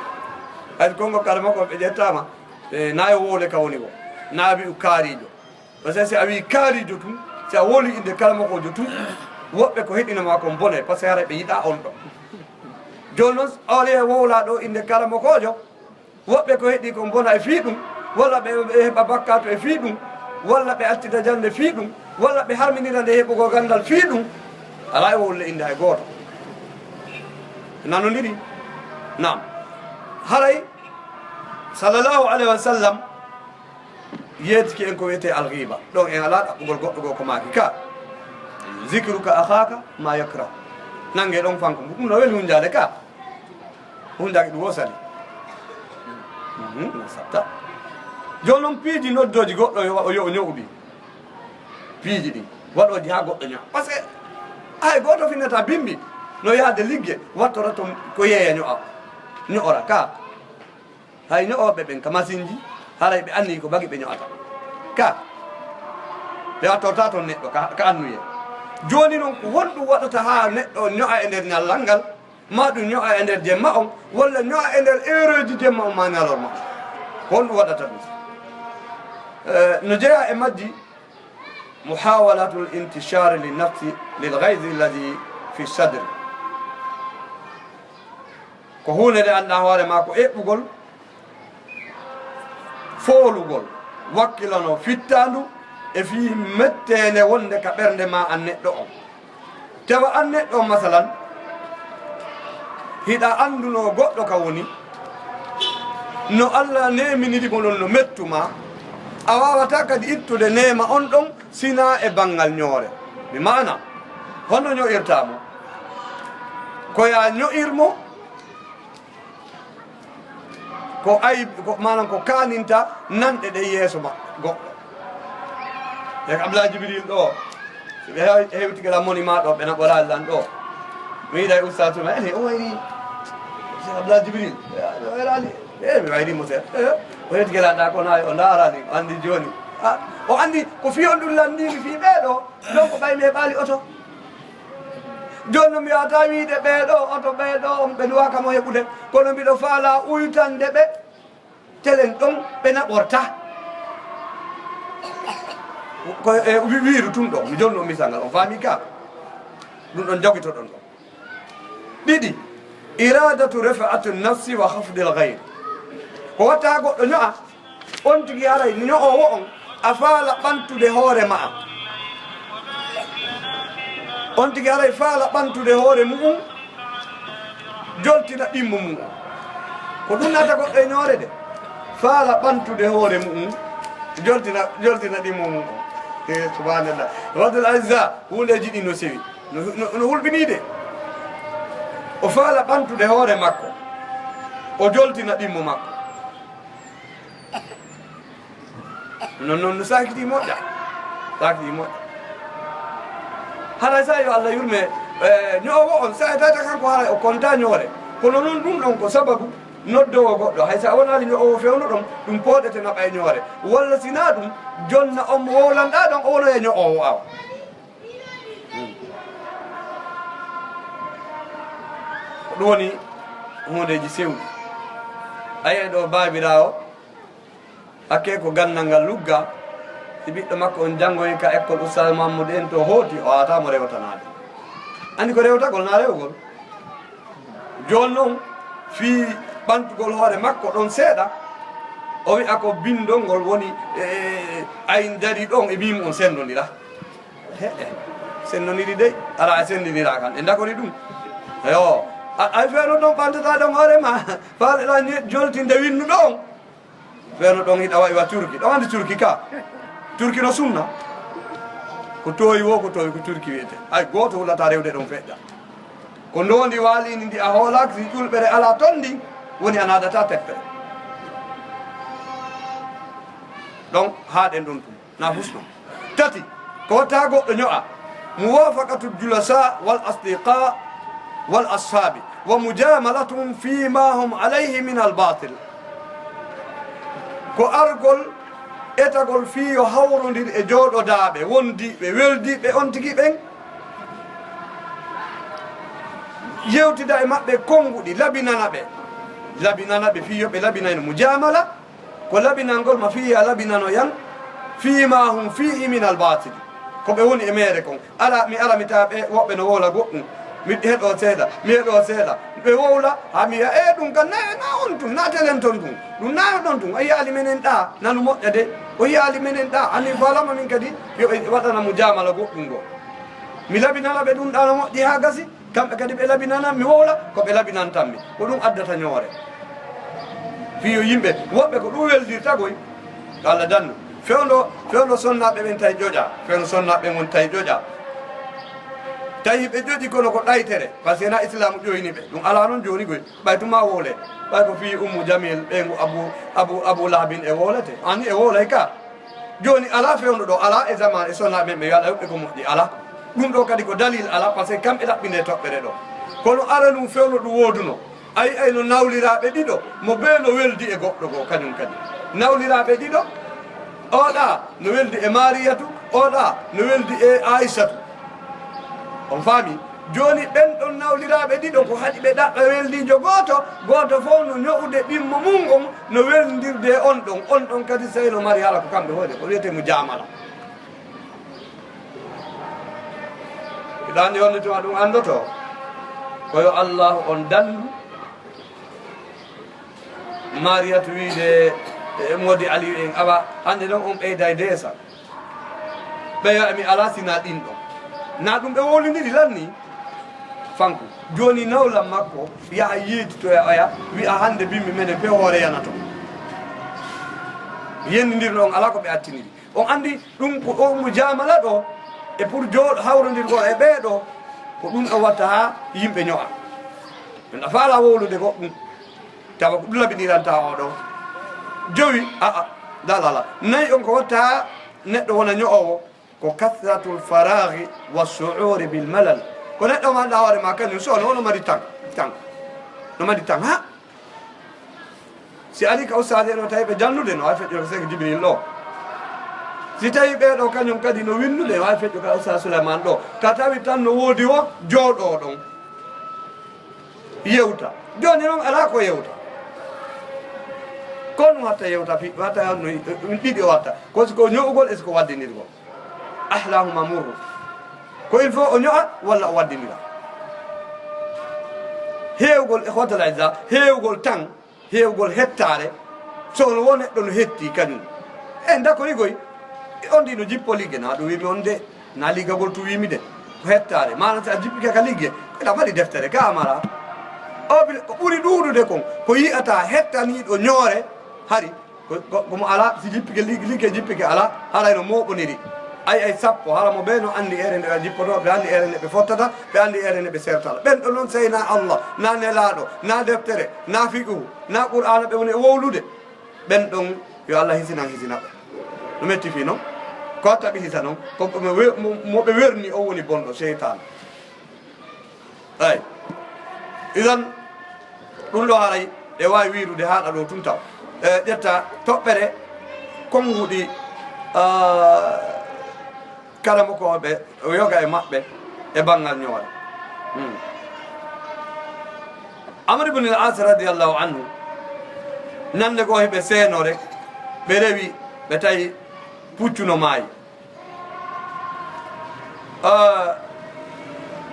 hay konngol kala makko ɓe ƴettama, e, na e wowle ka woni ko. Na wi'u kaarijo. Parce que si a wi kaarijo tun, si a wowli inde kala makko tun, woɓɓe ko heɗina ma kon bone, parce que haray ɓe yiɗa on ɗo. Joni non, ole wowla ɗo inde kala makko, woɓɓe ko heɗi kon bona e fii ɗum, walla ɓe, ɓe heɓa bakkatu e fii ɗum, walla ɓe accita jannde fii ɗum, walla ɓe harminira nde heɓugol ganndal fii ɗum. Alaa e wowle innde hay gooto. Nanondiri? Naam. Haray, sallallahu alayhi wa sallam, yeetiki en ko wiyetee alghiba. Ɗon en alaa ɗaɓɓugol goɗɗo goo ko maaki ka. Zikruka akhaka ma yakrah. Nange ɗon fanko. Ɗum no weli hunjaade ka. Hundaaki ɗum o sali. Mhm, no satta. Jooni noon piiji noddooji goɗɗo yo, yo o ño'u ɗi. Piiji ɗi. Waɗooji haa goɗɗo ño'a. Parce que hay gooto finnata bimbi no yahde ligge, wattora toon ko yeeya ño'a. Ño'ora ka. Hay ño'ooɓe ɓen ka masinji, haray ɓe anni ko bagi ɓe ño'ata. Ka. Ɓe wattorta toon neɗɗo ka, ka annuye. Jooni noon ko honɗum waɗata haa neɗɗo ño'a e nder ñallal ngal? Ma ɗum ño'a e nder jemma on, walla ño'a e nder heure uji jemma on ma ñalorma on. Ko honɗum waɗata ɗum? Eh, no jeyaa e majji, muhawalatul intishari li nafsi lil ghayzi alladhi fi sadri. Ko huunde nde anndaa hoore maa ko eɓɓugol, foolugol, wakkilano fittaandu e fii metteende wonde ka ɓernde maa an neɗɗo on. Tawa an neɗɗo on, masalan, hiɗa anndunoo goɗɗo ka woni, no Allah neeminiri mo non no mettu maa, a waawataa kadi ittude neema on ɗon sinaa e banngal ñoore. Bi maana, hono ño'irtaa mo? Ko yaa ño'ir mo, ko ay, ko, maanaam ko kaaninta nanɗe ɗe yeeso ma goɗɗo. E ko Abdullah Jibril ɗo, si ɓe hew-, hewtike lan moni ma ɗo, ɓe naɓoraali lan ɗo. Mi yiɗa e ustaas tuma, ene, o wayri Cheikh Abdullah Jibril. O wayraali. E, mi wayri mo seeɗa. E, o hewtike lan ɗa, kono ay o ndaaraali, o anndi jooni. A, o anndi ko fii on ɗum lanndii mi fii ɓee ɗo. Donc, ɓay mi heɓaali oto. Jooni non mi waawataa wiide ɓee ɗoo, oto ɓee ɗoo, on ɓe duwaaka mo heɓude. Kono mbiɗo faalaa uytande ɓe telen ɗon ɓe naɓorta. Ko e wi-, wiiru tun ɗoo, mi jolno misal ngal, on faami ka? Ɗum ɗon jogitoɗon ɗon. Ɗiɗi, iradatu rif'ati nafsi wa khafdil ghayr. Ko watta goɗɗo ño'a, on tigi haray ño'oowo on, a faala ɓantude hoore ma'a. On tigi haray faala ɓantude hoore mu'un, joltina ɗimmo mu'un. Ko ɗum naata goɗɗo e ñoore de. Faala ɓantude hoore mu'um, joltina, joltina ɗimmo mu'um. Eh, subhanallah. Rabbul Izza, huundeeji ɗi no sewi. No, no, no hulɓinii de. O faala ɓantude hoore makko. O joltina ɗimmo makko. Non, non, no saakiti moƴƴa. Saakiti moƴƴa. Haray sa yo Allah yurme, eh, ño'owo on, sa tawata kanko haray o konta ñoore. Kono non ɗum ɗon ko sababu noddoowo goɗɗo. Hay sa wonaali ño'owo fewno ɗon, ɗum pooɗete naɓa e ñoore. Walla si na ɗum, jonna on mo wowlanɗa ɗon, o wonoya ño'owo awa. Hmm. Ko ɗum woni huundeeji sewɗi. A yi'ay ɗo baabiraawo, hakke ko ganndal ngal lugga, si ɓiɗɗo makko on janngoyi ka école Oustaz Mamadou en to hooti, o aata mo rewtanaade. Anndi ko rewtagol na rewgol. Jooni non, fii ɓantugol hoore makko ɗon seeɗa, o wi'a ko binndol ngol woni, e, ay ndari ɗon e miim on senndondira. He, e, senndondiri dey, alaa e senndindira kan, e ndakori ɗum. Yo, a, ay feewno ɗon ɓantata ɗon hoore ma, faaleɗa joltinde winnuɗo on. Feewno ɗon hiɗa wa'i wa Turki. Ɗon anndi Turki ka? Turki no sunna. Ko toowi wo, ko toowi ko Turki wi'ete. Hay gooto hulata rewde ɗon feƴƴa. Ko ndoondi waalini ndi a hoolaaki, si ƴulɓere alaa ton ndi, woni a naadata teppere. Ɗon haaɗen ɗon tun. Na fusno. Tati, ko watta goɗɗo ño'a. Muwafaqatul julasa wal asdiqa wal ashabi wa mujamalatuhum fima hum alayhi min al batil. Ko argol, etagol fii yo hawrondir e jooɗodaaɓe, wondiiɓe, weldiiɓe on tigi ɓen. Yewtida e maɓɓe konnguɗi, labinana ɓe. Labinana ɓe fii yo ɓe labinayno mujaamala. Ko labinangol ma fii a labinano yan, fii ma hum fiihi min al baatili. Ko ɓe woni e meere kon. Ala, mi ala mi tawa ɓe woɓɓe no wowla goɗɗum. Mi heɗo seeɗa, mi heɗo seeɗa. Ɓe wowla, haa mi wi'a, "E, ɗum kan na, na on tun, na telen ton tun. Ɗum na ɗon tun. O yi'aali menen ɗa, nanu moƴƴa de. O yi'aali menen ɗa, ani faalama min kadi, yo ɓe waɗana mujaamala goɗɗum go." Mi labinana ɓe ɗum ɗa no moƴƴi haa gasi. Kamɓe kadi ɓe labinanam mi wowla, ko ɓe labinantam mi. Ko ɗum addata ñoore. Fii yo yimɓe, woɓɓe ko ɗum weldirta koy. Yo Allah dandu. Fewndo, fewndo sonnaaɓe ɓen tawi ƴoƴa. Fewndo sonnaaɓe ɓen woni tawi ƴoƴa. Tawi ɓe ƴoƴi kono ko ɗaytere. Parce que na Islaamu ƴoyni ɓe. Ɗum alaa noon jooni koy. Ɓay tuma wowle. Ɓay ko fii Ummu Jamil, ɓeyngu Abu, Abu, Abu Lahabin e wowlete. Ani e wowlay ka. Jooni alaa fewndo ɗo, alaa e zaman e sonnaaɓe ɓen ɓe wi'a yoɓɓe ko moƴƴi, alaa. Ɗum ɗo kadi ko dalil alaa, parce que kamɓe ɗaɓɓinde toɓɓere ɗo. Kono ara ɗum fewndo ɗum wooduno. Ay, ay no nawliraaɓe ɗiɗo, mo bee no weldi e goɗɗo goo, kañum kadi. Nawliraaɓe ɗiɗo, oɗa no weldi e Mariyatu, oɗa no weldi e Aysatu. On faami? Jooni ɓen ɗon nawliraaɓe ɗiɗo ko haɗi ɓe ɗaɓɓa weldiijo gooto, gooto fof no ño'ude ɗimmo mum on, no welndirde e on ɗon. On ɗon kadi sey no mari hala ko kamɓe hoyde, ko wiyetee mujaamala. Hiɗa anndi on tuma ɗum anndoto? Ko yo Allahu on dandu. Mariyatu wiide, e, Moodi Aliyu en, awa, hannde noon on ɓeyday deesa. Ɓeya mi alaa sina ɗin ɗon. Na ɗum ɓe wowlindiri lanni? Fanku. Jooni nawlam makko, yaha yeeditoya oya, wi'a hannde bimmi menen pe hoore yanato. Yennindirno on alaa ko ɓe attiniri. On anndi ɗum ko o mujaamala ɗo, e pour jooɗo hawrondirgol e ɓee ɗo, ko ɗum ɗo watta haa yimɓe ño'a. Ɓe ɗa faala wowlude goɗɗum. Tawa ko ɗum labiniranta o ɗo. Jowi, a'a, la, la, la. Nayi on ko watta neɗɗo wona ño'owo, ko kasratul faraghi wa shu'uri bil malal. Ko neɗɗo ma ɗa hoore ma kañum so no, no mari tan, tan. No mari tan, ha? Si ari ka ustaade no tawi ɓe jannude no, ay feƴƴo ko Seek Jibril ɗo. Si tawi ɓee ɗo kañum kadi no winnude, no ay feƴƴo ka Ustaad Suleymaan ɗo. Ka tawi tan no woodi wo jooɗo ɗon. Yewta. Jooni noon alaa ko yewta. Ko ɗum watta yewta fi, watta no, ɗum ɗiɗi o watta. Ko si ko ño'ugol e si ko waddinirgol. Ahlahuma murru. Ko il faut o ño'a walla o waddinira. Heewgol e hotal Izza, heewgol tan, heewgol hettaare, so on wo neɗɗo no hetti kañum. E ndakorigol, on ndi no jippo ligge, na ɗum wimi on de. Na liggagol tu wimi de, ko hettaare. Maana si a jippike ka ligge, ila mbaɗi deftere, ka a mara. O bi-, ko ɓuri ɗuuɗude kon, ko yi'ata hettaniiɗo ñoore, hari Ko, ko, ko mo alaa, si jippike li-, liggey jippike alaa, haray no mooɓoniri. Ay, ay sappo, hara mo ɓe no anndi ere nde ɓe jippotoo, ɓe anndi ere nde ɓe fottata, ɓe anndi ere nde ɓe sertata. Ɓen ɗon noon sey na Allah, na Nelaaɗo, na deftere, na fiqhu, na Qur'aana ɓe woni e wowlude. Ɓen ɗon yo Allah hisinan hisina ɓe. No metti fii noon. Ko taɓi hisa noon, ko mo, mo, mo ɓe werni o woni bonɗo, seytaane. Eey. Idan, ɗum ɗo haray, e waawi wiirude haaɗa ɗo tun taw. E, ƴetta toɓɓere, konnguɗi, ah, karamokooɓe, o yoga e maɓɓe, e banngal ñoore. Hmm. Amr ibn al-As radiyallahu anhu, ñande goo hiɓe seenoore, ɓe rewi, ɓe tawi puccu no maayi. Ah,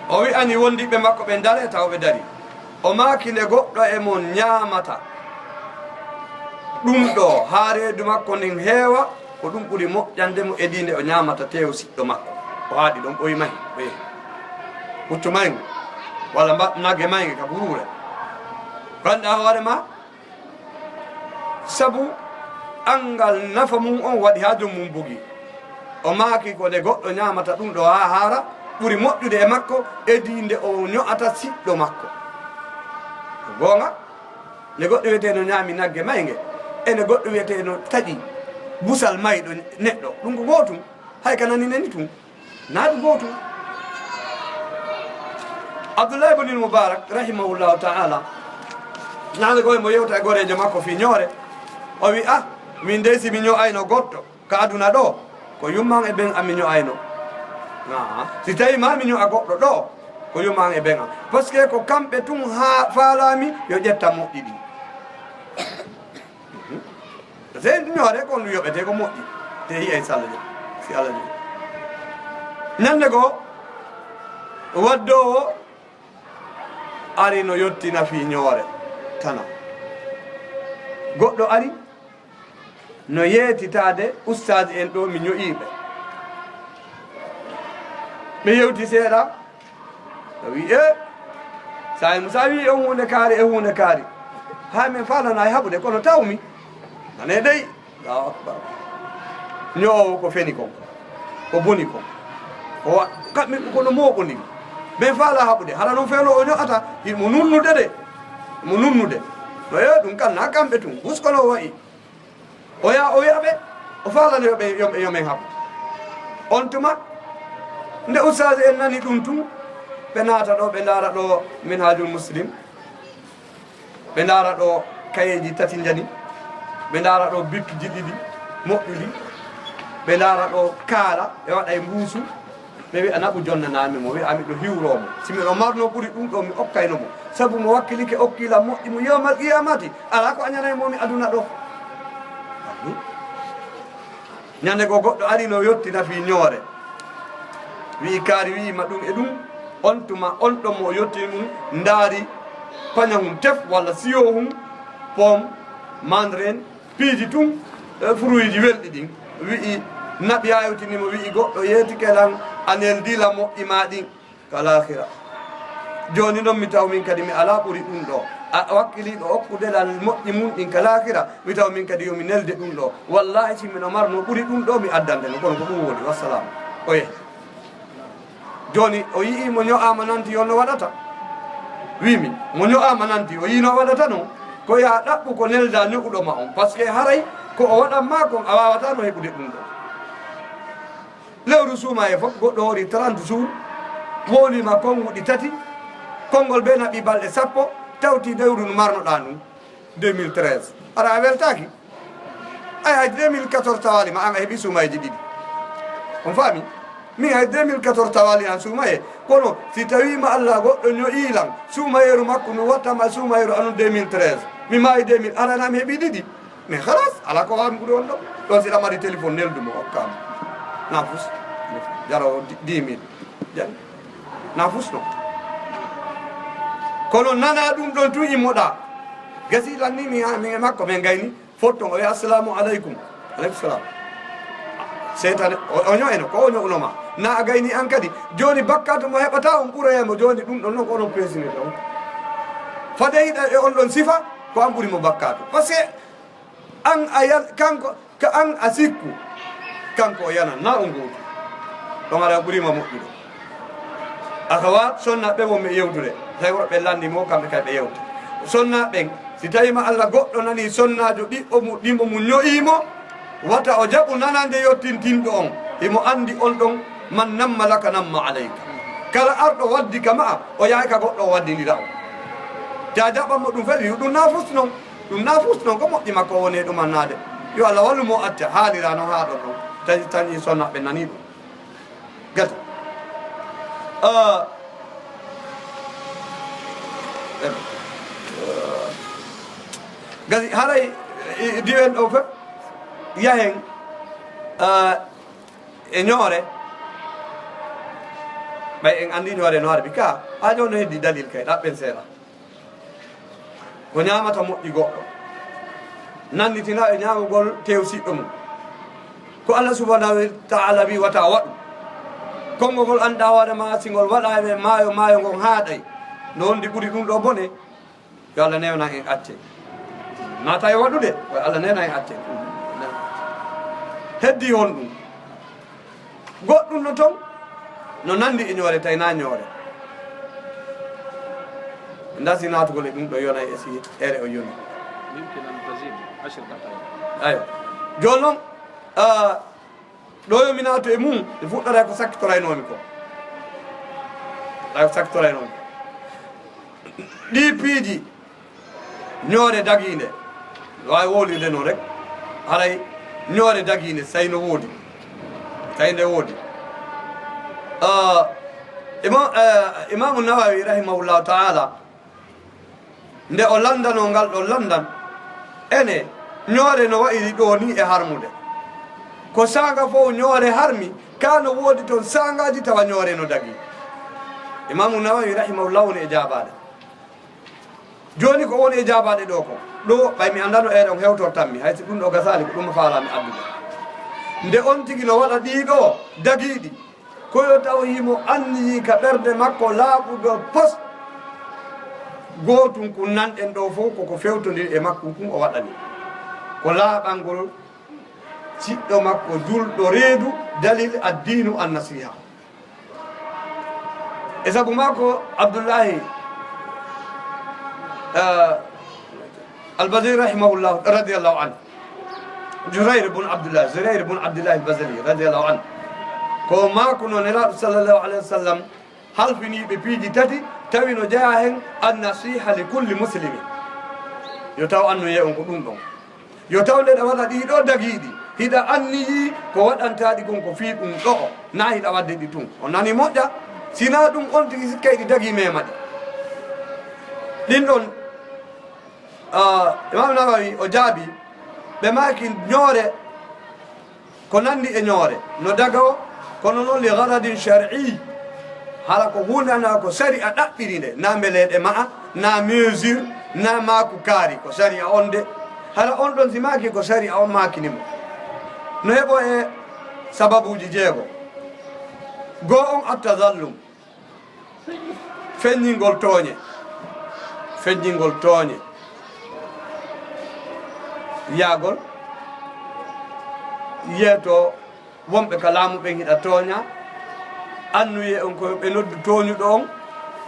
o wi'ani wondiiɓe makko ɓen, "Daree," taw ɓe darii. O maaki, "Nde goɗɗo e mon ñaamata ɗum ɗo haa reedu makko ndin heewa, ko ɗum ɓuri moƴƴande mo edii nde o ñaamata teewu siɗɗo makko." O haaɗi ɗon, ɓoyi mahi, ɓoyi. Puccu mayngu, walla mba-, nagge maynge ka buruure. Ko anndaa hoore maa, sabu anngal nafa mum on waɗi haa joom mum bugii. O maaki ko nde goɗɗo ñaamata ɗum ɗo haa haara ɓuri moƴƴude e makko edii nde o ño'ata siɗɗo makko. Ko goonga, nde goɗɗo wi'etee no ñaami nagge maynge, e nde goɗɗo wi'etee no taƴi busal mayɗo neɗɗo, ɗum ko gootum, hay ka naninee ni tun. Naa ɗum gootum. Abdullahi ibn Mubarak, rahimahullahu ta'ala, ñande goo mo yewta e goreejo makko fii ñoore, o wi'i, "Ah, min dey si mi ño'ayno goɗɗo ka aduna ɗo, ko yumma an e ben an mi ño'ayno. Aa, si tawii maa mi ño'a goɗɗo ɗo, ko yumma an e ben an. Parce que ko kamɓe tun haa faalaami yo ƴetta moƴƴi ɗin." Sey ñoore kon ɗum yoɓetee ko moƴƴi. Te yi'ay si Allah jaɓi. Si Allah jaɓi. Ñande goo, waddoowo ari no yottina fii ñoore tana. Goɗɗo ari no yeetitaade ustaaji en ɗo mi ño'ii ɓe. Ɓe yewti seeɗa, o wi'i, "E, Saayi Musa wi'i on huunde kaari e huunde kaari. Haa min faalanaay haɓude, kono tawmi." Nane dey, Allahu Akbar. Ño'oowo ko feni kon, ko boni kon. Ko wa-, kamɓe ko no mooɓondiri. Min faalaa haɓude, hara non feelo o ño'ata, himo nunnude de. Mo nunnude. No, e, ɗum kan naa kamɓe tun, husko no wa'i. O yaha, o wi'a ɓe, o faalana yo ɓe, yo, yo men haɓu. On tuma, nde ustaaji en nani ɗum tun, ɓe naata ɗo, ɓe ndaara ɗo Minhajul Muslim, ɓe ndaara ɗo kayeeji tati njani, ɓe ndaara ɗo bikkuji ɗiɗi moƴƴuɗi, ɓe ndaara ɗo kaala, ɓe waɗa e mbuusu, ɓe wi'a, "Naɓu jonnanaa mi mo, wi'a miɗo hiwroo mo. Si miɗo marnoo ɓuri ɗum ɗo, mi okkayno mo. Sabu mo wakkilike okkilam moƴƴi mo yawmal qiyamati, alaa ko añanay mo mi aduna ɗo." Ñande goo goɗɗo ari no yottina fii ñoore. Wi'i kaari, wi'i ma ɗum e ɗum. On tuma, on ɗon mo yottini ɗum, ndaari paña hun tef walla siyo hun, pom, mandren, piiji tun, e, furuuji welɗi ɗin. Wi'i, naɓi haa hewtini mo, wi'i, "Goɗɗo yeetike lan, a neldi lan moƴƴi maa ɗin ka laahira. Jooni non mi taw min kadi mi alaa ɓuri ɗum ɗo. A wakkiliiɗo okkude lan moƴƴi mun ɗin ka laahira, mi taw min kadi yo mi nelde ɗum ɗo. Wallaahi, si miɗo marno ɓuri ɗum ɗo, mi addante no, kono ko ɗum woni. Wassalaamu." O yehi. Jooni, o yi'ii mo ño'aama nanti yo no waɗata. Wi'imi, mo ño'aama nanti, o yi'ii no waɗata non. Ko yaa ɗaɓɓu ko neldaa ño'uɗo ma on. Parce que haray ko o waɗan maa kon, a waawataa no heɓude ɗum ɗo. Lewru suumayee fof, goɗɗo hoori trente jours, wowliima konnguɗi tati, konngol bee naɓi balɗe sappo, tawti lewru ndu marnoɗaa ndun. Deux mille treize. Hara a weltaaki? Ay, hay deux mille quatorze tawaali ma, an a heɓi suumayeeji ɗiɗi. On faami? Min hay deux mille quatorze tawaali an suumayee. Kono si tawiima Allah goɗɗo ño'ii lan, suumayeeru makko mi watta ma suumayeeru anun deux mille treize. Mi maayi deux mille, hara na mi heɓi ɗiɗi. Mais halas, alaa ko waawi ɓuri on ɗo. Ɗon si ɗa mari téléphone, neldu mo, hokka mo. Na fus. Jara o di-, dix mille. Jani. Na fus no. Kono nana ɗum ɗon tun immoɗa. Gasi lan ni mi, mi e makko, min gayni. Fotton o wi'a, "Assalamu aleykum." "Aleykum salam." Seytaane, o, o ño'eno, ko o ño'uno ma. Na a gayni an kadi. Jooni bakkaatu mo heɓata on ɓuroya mo. Jooni ɗum ɗon non ko onon peesinirta on. Fade hiɗa e on ɗon sifa, ko an ɓuri mo bakkaatu. Parce que An a yan-, kanko, ka an a sikku, kanko o yanan, na on gootu. Ɗon ara ɓuriima moƴƴude. Akawat, sonna ɓen wonɓe yewtude. Tawi worɓe lanndi mo, kamɓe kay ɓe yewta. Sonna ɓen, si tawiima Alla goɗɗo nani sonnaajo ɗiɓɓo mu-, ɗimmo mu ño'ii mo, wata o jaɓu nanande yottintinɗo on. Himo anndi on ɗon, man namma laka namma alayka. Kala arɗo waddi ka ma'a, o yahay ka goɗɗo o waddindira on. Ta jaɓan mo ɗum fedi, ɗum na fus non. Ɗum na fus non, ko moƴƴi makko woni e ɗum annaade. Yo Alla wallu mo acca, haalira non haa ɗon ɗon. Tawi tan sonna ɓe nani ɗum. Gati. Ah, eh, gati, haray, eh, diwen ɗo fof, yahen, ah, e ñoore. Ɓay en anndi ñoore no harbi ka, haa jooni no heddi dalil kay, ɗaɓɓen seeɗa. Ko ñaamata moƴƴi goɗɗo, nannitina e ñaamugol tew siɗɗo mum. Ko Allah subhanahu wa ta'ala wi wata waɗu. Konngol ngol anndaa hoore ma, si ngol waɗaama e maayo, maayo ngon haaɗay. No wondi ɓuri ɗum ɗo bone, yo Allah newnan en acce. Naata e waɗude, ko Allah newnan en acce. Heddi honɗum? Goɗɗum no ton, no nandi e ñoore, tawi na ñoore. Ndasi naatugol e ɗum ɗo yona e si ere o yoni. يمكن أن تزيد عشر دقائق. Ayo. Jooni noon, ah, ɗo yo mi naatu e mum, mi fuɗɗoray ko sakkitoraynomi ko. Ay ko sakkitoraynomi. Ɗi piiji, ñoore dagiinde, waawi wowlirde noon rek, haray ñoore dagiinde, so tawi no woodi, so tawi nde woodi. Ah, Ima-, eh, Imaamu Nawawi rahimahullahu ta'ala, nde o lanndano ngal ɗon lanndan, ene, ñoore no wa'iri ɗo ni e harmude. Ko saanga fof ñoore harmi, ka no woodi toon saangaaji tawa ñoore no dagii. Imaamu Nawawi rahimahullahu woni e jaabaade. Jooni ko woni e jaabaade ɗo ko, ɗo ɓay mi anndano eɗon hewtortanmi, hay si ɗum ɗo gasaali ko ɗum faalaami addude. Nde on tigi no waɗa ɗii ɗo dagiiɗi, ko yo taw himo anniyii ka ɓernde makko laaɓuɗo pos. Gootum kun nanɗen ɗo fof koko fewtondiri e makko kun o waɗani. Ko laaɓangol siɗɗo makko julɗo reedu, dalil addiinu annasiha. E sabu maako Abdullahi, eh, Al-Bazali rahimahullah, radiyallahu anhu. Jurayr ibn Abdullah, Jurayr ibn Abdullah Al-Bazali radiyallahu anhu. Ko maako no Nelaaɗo sallallahu alayhi wa sallam halfiniiɓe piiji tati, tawi no jeyaa hen an-nasiha li kulli muslimin. Yo taw annuyee on ko ɗum ɗon. Yo taw nde ɗa waɗa ɗii ɗoo dagiiɗi, hiɗa anniyii ko waɗantaaɗi kon ko fii ɗum ɗo'o, naa hiɗa waɗde ɗi tun. On nanii moƴƴa? Si naa ɗum, on tigi sikkay ɗi dagii mema ɗi. Ɗin ɗon, ah, Imam Nawawi o jaabii, ɓe maaki ñoore, ko nanndi e ñoore, no daga o, kono noon li gharadin shar'i, hara ko huunde anndaa ko sariya ɗaɓɓiri nde, naa mbeleeɗe ma'a, naa mesure, naa maaku kaari, ko sariya on de. Hara on ɗon si maaki ko sariya on maakini mo. No heɓo e sababuuji jeego. Goo on at-tazallum. Feññingol tooñe. Feññingol tooñe. Yaagol. Yeeto wonɓe ka laamu ɓen hiɗa tooña. Annuyee on ko ɓe noddu tooñuɗo on.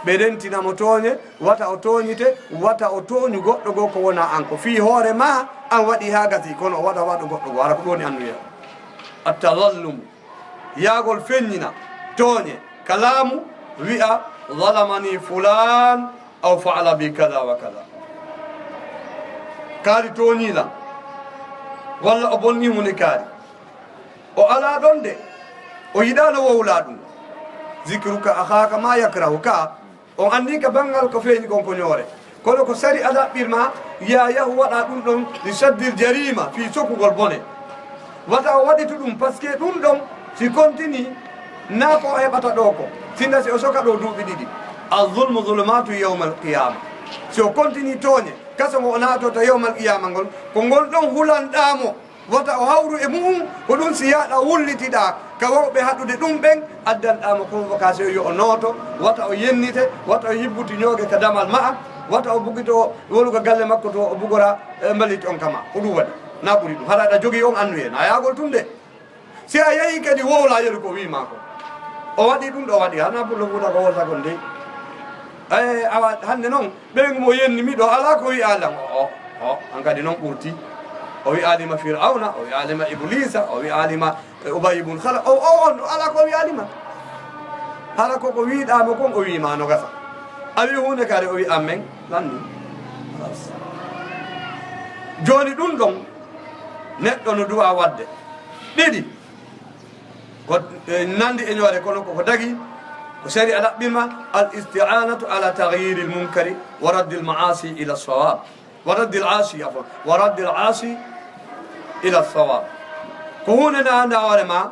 Ɓe rentina mo tooñe. Wata o tooñite. Wata o tooñu goɗɗo goo ko wonaa an. Ko fii hoore maa an waɗi haa gasi. Kono o wata waɗu goɗɗo goo. Hara ko ɗum woni annuyee on. At-tazallum. Yaagol feññina tooñe ka laamu, wi'a, "Zalamani fulaan aw fa'ala bi kaza wa kaza." Kaari tooñii lan, walla o bonnii huunde kaari. O alaa ɗon de, o yiɗaano wowlaa ɗum. Zikruka akhaaka ma yakrahu ka. On anndii ka banngal ko feeñi kon ko ñoore. Kono ko sariya ɗaɓɓir maa, yaa yahu waɗa ɗum ɗon li saddil jarima, fii sokugol bone. Wata o waɗitu ɗum, parce que ɗum ɗon, si continue, naa ko o heɓata ɗoo ko. Sinda si o soka ɗoo duuɓi ɗiɗi. Az-zulmu zulumaatu yawmal qiyaama. Si o continue tooñe, kaso ngo o naatota yawmal qiyaama ngol, ko ngol ɗon hulanɗaa mo. Wata o hawru e mu'un, ko ɗum si yaaɗa wullitiɗaa ka wawɓe haɗude ɗum ɓen, addanɗaa mo convocation yo o nooto, wata o yennite, wata o yibbuti ñooge ka damal ma'a, wata o bugito wonu ka galle makko to o bugora, eh, mbalit on kama. Ko ɗum waɗi. Na ɓuri ɗum. Hara aɗa jogii on annuye. Na yaagol tun de. Si a yehi kadi wowla yeru ko wii maa ko. O waɗi ɗum ɗo waɗi. Hana Pullo Fuuta ko wolta kon de. Eh, awa hannde noon, ɓeyngu mo yenni mi ɗo, alaa ko wi'aa lan. O, o, o, an kadi noon ɓurti. O wi'aali ma Fir'awna, o wi'aali ma Ibliisa, o wi'aali ma, eh, Ubay ibn Khalaf. O, o, on, alaa ko wi'aali ma. Hara ko ko wi'ɗaa mo kon, o wi'i ma no gasa. A wi'i huunde kadi, o wi'i amen, lanni. Halas. Jooni ɗum ɗon, neɗɗo no du'a waɗde. Ɗiɗi. Ko, eh, nandi e ñoore, kono koko dagi, ko sariya ɗaɓɓirma, al isti'anatu ala taghyiril munkari wa raddil ma'asi ila sawab. Wa raddil asi, afwan. Wa raddil asi ila sawab. Ko huunde nde anndaa hoore ma,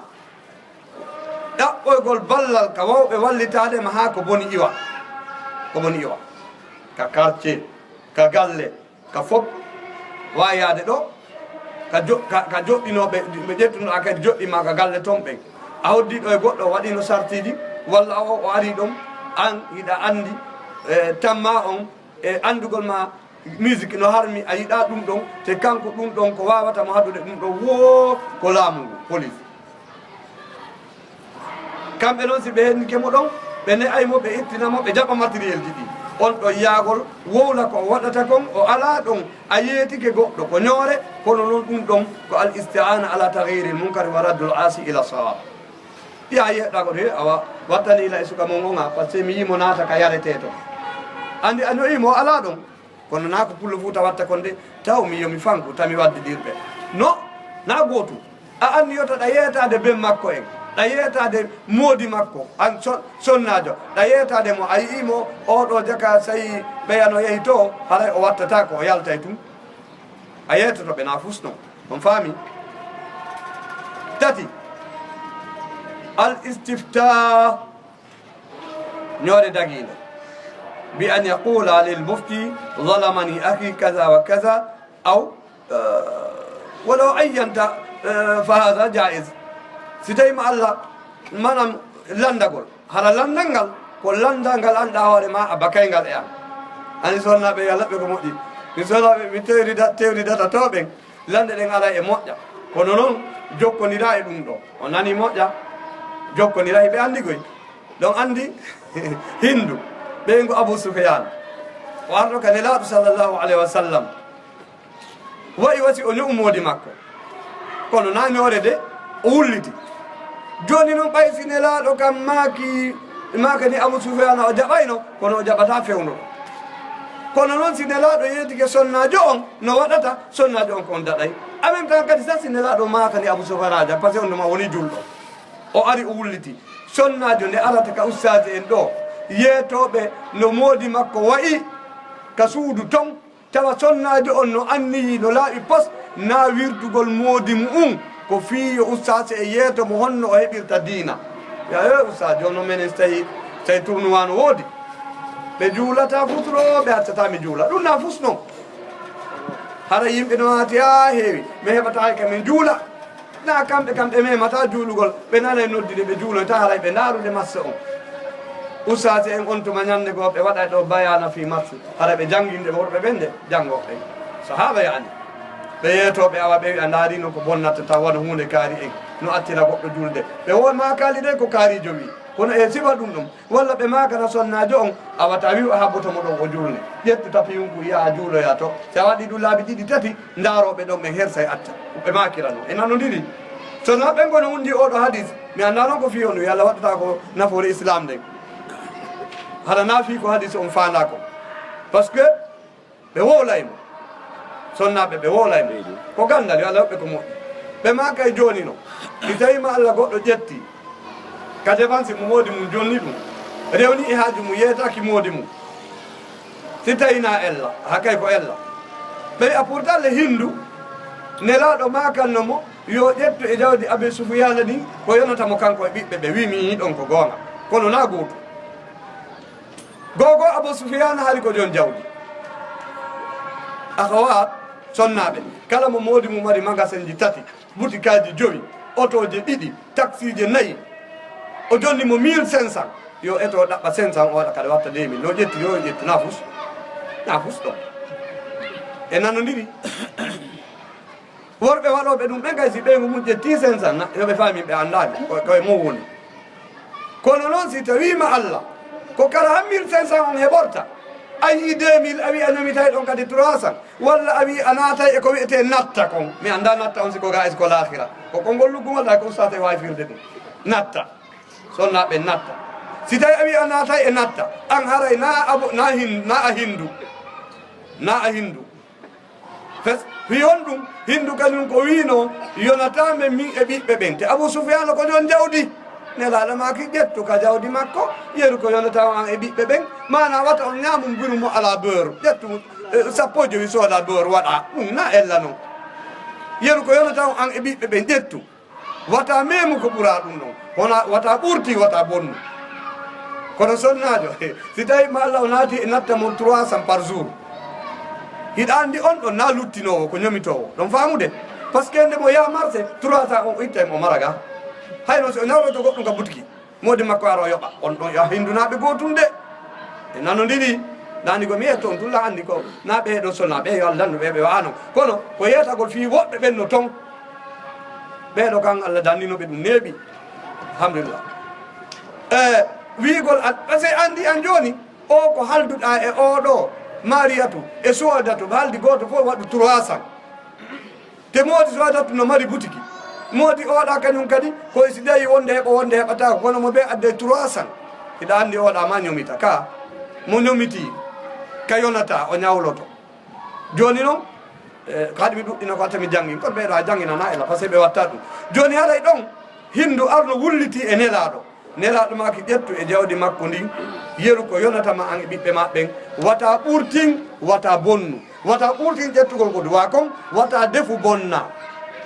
ɗaɓɓoygol ballal ka wawɓe wallitaade ma haa ko boni iwa. Ko boni iwa. Ka quartier, ka galle, ka fof waawi yaade ɗo, ka jo-, ka, ka joɗɗinooɓe, ɓe ƴettuno a kadi joɗɗi ma ka galle toon ɓen. A hoddi ɗo e goɗɗo, o waɗino sartiiji, walla o, o ari ɗon, an hiɗa anndi, eh, tamma on, e anndugol ma, musique no harmi, a yiɗa ɗum ɗon, te kanko ɗum ɗon ko waawata mo haɗude ɗum ɗon, woo ko laamu ngu, police. Kamɓe noon, si ɓe hennike mo ɗon, ɓe ne'ay mo, ɓe ittina mo, ɓe jaɓa matériel ji ɗi. On ɗon yaagol, wowla ko o waɗata kon, o alaa ɗon, a yeetike goɗɗo, ko ñoore, kono noon ɗum ɗon ko al isti'ana ala taghyiril munkari wa raddul asi ila sawab. Ya yeeɗa ko de, awa, wattani ila e suka mon on, a, parce que mi yii mo naata ka yaretee to. Anndi a ño'i mo, alaa ɗon. Kono naa ko Pullo Fuuta watta kon de, taw mi yo mi fanku, tami waddidirɓe. No, naa gootum. A anndi yo to ɗa yeetaade ben makko en, ɗa yeetaade moodi makko, an son-, sonnaajo, ɗa yeetaade mo, a yi'ii mo, oo ɗoo jaka, sayi ɓeya no yehi to, haray o wattataa ko, o yaltay tun. A yeetoto ɓe naa fus non. On faami? Tati, al istifta. Ñoore dagiinde. Bi an yaqula lil mufti, zalamani akhi kaza wa kaza, aw, eh, walaw ayyanta, eh, fa haza jaiz. Si tawi ma Allah, maanaam lanndagol. Hara lanndal ngal, ko lanndal ngal anndaa hoore ma, a bakay ngal e an. Ani sonnaaɓe, yo Allah ɓe ko moƴƴi. Mi sonnaaɓe, mi tewrida-, tewridata to ɓen. Lannde ɗen ara e moƴƴa. Kono noon, jokkondiraa e ɗum ɗo. O nani moƴƴa, jokkondiraa, hiɓe anndi koy. Ɗon anndi Hindu, ɓeyngu Abu Sufyaan. O arɗo ka Nelaaɗo sallallahu alayhi wa sallam. Wa'i wasi o ño'u moodi makko. Kono naa ñoore de, o wulliti. Jooni noon, ɓay si Nelaaɗo kam maaki, maaka ni Abu Sufyaan o jaɓayno, kono o jaɓataa fewndo. Kono noon, si Nelaaɗo yeetike sonnaajo on, no waɗata, sonnaajo on ko on daɗay. En même temps kadi sa, si Nelaaɗo maaka ni Abu Sufyaan a jaɓ, parce que on ɗum a woni julɗo. O ari o wulliti. Sonnaajo nde arata ka ustaaji en ɗo, yeetooɓe no moodi makko wa'i ka suudu ton, tawa sonnaajo on no anniyii, no laaɓi pos, naa wirtugol moodi mu'un, ko fii yo ustaas e yeeto mo honno o heɓirta diina. Ya, e ustaas, jooni non menen si tawi, si tawi tournoi no woodi. Ɓe juulataa futuro, ɓe accataa mi juula. Ɗum naa fus non. Hara yimɓe no aati, haa heewi. Mi heɓataa hay ka min juula. Naa kamɓe kam ɓe memataa juulugol, ɓe nanay noddude, ɓe juuloyta, haray ɓe ndaarude massa on. Ustaasi en on tuma ñannde goo, ɓe waɗay ɗo bayaana fii massa, hara ɓe jannginde worɓe ɓen de, janngooɓe ɓen. Sahaaba yaani. Ɓe yeetoo ɓe awa ɓe wi'a, ndaarino ko bonnata taw wano huunde kaari en, no attira goɗɗo julde. Ɓe wo maa kaali de ko kaariijo wi'i, kono e sifa ɗum ɗum. Walla ɓe maakana sonnaajo on, awa tawi o habboto mo ɗon o julne. Ƴettu tapiyunku, yaha juuloya to. Si a waɗi ɗum laabi ɗiɗi, tati, ndaarooɓe ɗon ɓen hersay acca. Ɓe maakirano. E nanondiri. Sonnaaɓe ɓen kono hunndi oo ɗoo hadis. Mi anndaa non ko fii on ɗum, yalla waɗata ko nafoore Islaam nden. Hara naa fii ko hadis on faandaa ko. Parce que ɓe wowlay mo. Sonnaaɓe ɓe wowlay mo. Ko ganndal, yo Allah yoɓ ɓe ko moƴƴi. Ɓe maakay jooni no. Si tawii ma Allah goɗɗo ƴetti ka dépense mo moodi mum jonni ɗum, rewni e haaju mum, yeetaaki moodi mum. Si tawii na ella, hakay ko ella. Ɓe wi'a pourtant le Hindu, Nelaaɗo maakanno mo, yo ƴettu e jawdi Abi Sufiyaana ndin, ko yonata mo kanko e ɓiɓɓe ɓe. Wi'i mi yi'i ɗon ko goonga. Kono na gootu. Gogo Abu Sufiyaan hari ko jon jawdi. Akhawat, sonnaaɓe, kala mo moodi mum mari magasinji tati, butikaaji jowi, otooje ɗiɗi, taksiije nayi, o jonni mo mille cinq cents, yo eto ɗaɓɓa cinq cents, o waɗa kadi watta deux mille. No ƴettiri o, ƴettu na fus, na fus ɗon. E nanondiri. Worɓe waɗooɓe ɗum ɓen kay, si ɓeyngu mum ƴettii cinq cents, na, yo ɓe faamin ɓe anndaani ko, ko e mum woni. Kono noon, si tawiima Alla, ko kala han mille cinq cents on heɓorta, a yii deux mille, a wii a ñomitay ɗon kadi trois cents, walla a wii a naatay e ko wi'etee natta kon. Mi anndaa natta on si ko ga, e si ko laahira. Ko konngol luggumal, ɗa ko ustaas e waawi firde ɗum. Natta. Sonnaaɓe natta. Si tawi a wii a naatay e natta, an haray na a bo-, na hin-, na a hindu. Na a hindu. Fes, fii honɗum? Hindu kañum ko wiino, "Yonataa men min e ɓiɓɓe ɓen." Te Abu Sufyaana ko jon jawdi. Nelaaɗo maaki, "Ƴettu ka jawdi makko, yeru ko yonataa on an e ɓiɓɓe ɓen. Maanaa wata on ñaamu mbiru mo alaa beurre. Ƴettu, eh, sappo e jowi sooda beurre waɗa. Ɗum na ella non. Yeru ko yonataa on an e ɓiɓɓe ɓen, ƴettu." Wata meemu ko ɓura ɗum ɗon. Kono wata ɓurti, wata bonnu. Kono sonnaajo, si tawi ma Allah o naati e natta mo trois cents par jour, hiɗa anndi on ɗon na luttinoowo, ko ñomitoowo. Ɗon faamude? Parce que nde mo yaha marché, trois cents on o itta e mo mara ga. Hayno si o ñawloto goɗɗum ka butiki, moodi makko ara o yoɓa. On ɗon yo hindunaaɓe gootum de. Ɓe nanondiri, nani ko mi yetto on tulla anndi ko na ɓe ɗo sona, ɓe yo Allah dandu ɓe, ɓe wano. Kono ko yetagol fii woɓɓe ɓen no ton. Ɓeeɗo kan Allah danndino ɓe ɗum neeɓi. Alhamdulillah. E wiigol an, parce que anndi an jooni, o ko halduɗa e o ɗo, Mariyatu e Suwadatu, ɓe haldi gooto fof waɗu trois cents. Te moodi Suwadatu no mari butiki. Moodi oɗa kañum kadi, ko si dayi wonde heɓa, wonde heɓata, kono mo ɓe adde trois cents. Hiɗa anndi oɗa ma ñomita, ka mo ñomiti, ka yonata, o ñawloto. Jooni noon, eh, ko haɗi mi ɗuɗɗina ko hatta mi janngin, kono ɓeeɗo a jannginana e la, parce que ɓe watta ɗum. Jooni haray ɗon, hindu arno wulliti e Nelaaɗo. Nelaaɗo maaki ƴettu e jawdi makko ndin, yeru ko yonata ma an e ɓiɓɓe ma ɓen, wata ɓurtin, wata bonnu, wata ɓurtin ƴettugol ko duwa kon, wata defu bonna.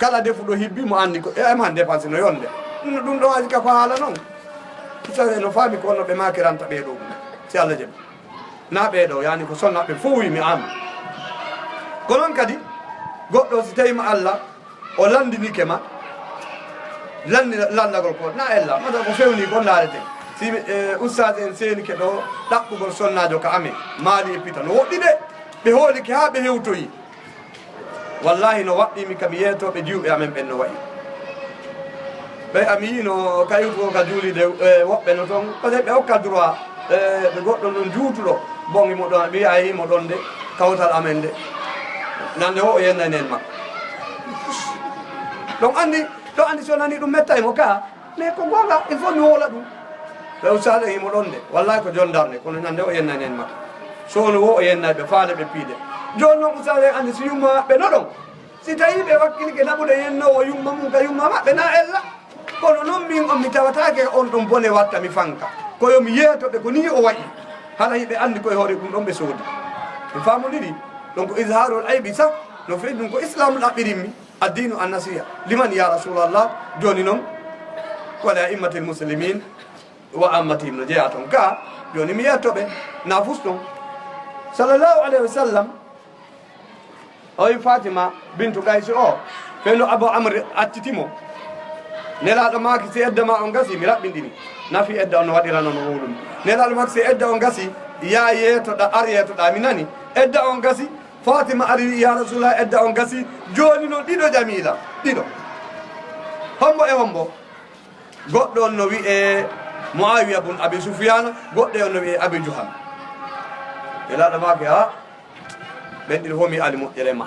Kala defuɗo hibbi mo anndi ko, e, e man dépense no yonde. Ɗum, ɗum ɗon aji ka ko haala noon. Sa no faami ko no ɓe maakiranta ɓee ɗo ɗum. Si Allah jaɓi. Na ɓee ɗo, yani ko sonna ɓe fof wi mi an. Ko noon kadi, goɗɗo si tawi ma Allah, o lanndinike ma, lanndi-, lanndagol ko, na ella, mata ko fewni ko ndaareten. Si, eh, ustaas en seenike ɗo ɗaɓɓugol sonnaajo ka amen, maali e pita, no woɗɗi de, ɓe hoolike haa ɓe hewtoyi. Wallaahi, no waɗɗii mi ka mi yeetoo ɓe jiwɓe amen ɓen no wayi. Ɓe a mi yiino ka iwtugo ka juulirde, e, woɓɓe no toon, parce que ɓe okka droit, e, ɓe goɗɗo noon juutuɗo, bon, imo ɗon, mi wi'a, "Imo ɗon de, kawtal amen de." Nande o, o yennani en makko. Ɗon anndi, ɗon anndi si o nani ɗum mettay mo ka, mais ko goonga, il faut mi wowla ɗum. Ɓe ustaade himo ɗon de, wallahi ko jon darnde, kono nande o yennani en makko. Sowno wo o yennay ɓe faale ɓe piide. Jooni noon ustaade anndi si yumma maɓɓe no ɗon. Si tawii ɓe wakkilike naɓude yennoowo yumma mum ka yumma maɓɓe, na ella. Kono noon min on mi tawataake on ɗon bone watta mi fanka. Ko yo mi yeeto ɓe ko nii o wayi. Hara hiɓe anndi koye hoore ɗum ɗon ɓe soodi. Mi faamondiri. Donc, izharul aybi sah, no feewi ɗum ko Islam ɗaɓɓirimmi. Addiinu annasiha. Liman ya Rasulallah? Jooni noon, wala a'immatil muslimin wa ammatihim no jeyaa toon. Ka, jooni mi yetto ɓe, na fus ɗon. Sallallahu alayhi wa sallam, o wi Fatima bintu Qaysi o, fewndo Abu Amr acciti mo. Nelaaɗo maaki, si edda ma on gasi, mi raɓɓinɗini. Nafi edda on no waɗirano no wowlumi. Nelaaɗo maaki, si edda on gasi, yaa yeetoɗa, ar yeetoɗa, mi nani. Edda on gasi, Fatima ari wi, "Ya Rasulallah, edda on gasi." Jooni no ɗiɗo Jamila, ɗiɗo. Hombo e hombo? Goɗɗo on no wi'e Muawiya bun Abi Sufyana, goɗɗo on no wi'e Abi Juham. Nelaaɗo maaki, "Ha, ɓen ɗiɗo fof mi ali moƴƴere ma."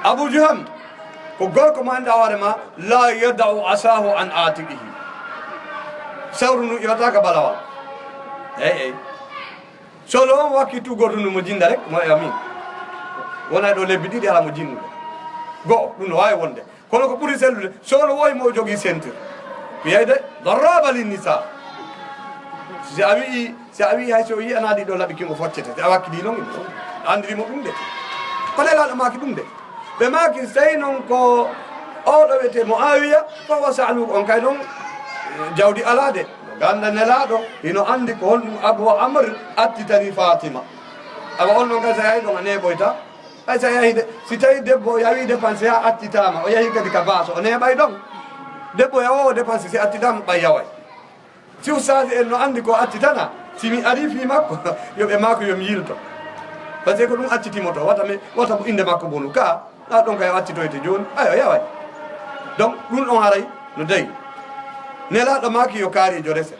Abu Juham ko gorko mo annda hoore ma, "La yada'u asahu an atiqihi." Sawru ndu iwata ka balawal. Eyi, eyi. Solo on wakki tu goto ndu mo jinda rek, mo e amin. Wona ɗo lebbi ɗiɗi hala mo jinnude. Go'o, ɗum no waawi wonde. Kono ko ɓuri sellude, solo woy mo jogii ceinture. Ko yeyde, darraba lin nisa. Si a wi'i, si a wi'i hay so o yi'ana ɗiɗo laɓi kin o foccete. Si a wakkili noon, a andiri mo ɗum de. Kono Nelaaɗo maaki ɗum de. Ɓe maaki, sey noon ko oɗo wiyetee Muawiya, ko wa Sa'luk on kay noon, jawdi alaa de. Ganda Nelaaɗo, hino andi ko honɗum Abu Amr attitani Fatima. Awa on noon kay, so yahi ɗon a neeɓoyta. Hay so yahi de, si tawi debbo o yawi dépense haa attitaama, o yahi kadi ka baaso, o neeɓay ɗon. Debbo yawoowo dépense si attitaama, ɓay yaway. Si ustaasi en no anndi ko attitana, si mi arii fii makko, yo ɓe maako yo mi yilto. Parce que ko ɗum accitimo to, wata mi, wata ko innde makko bonu. Ka, ɗa ɗon kay o accitoyte jooni. Ayo, yaway. Donc, ɗum ɗon haray no dayi. Nelaaɗo maaki yo kaarijo rese.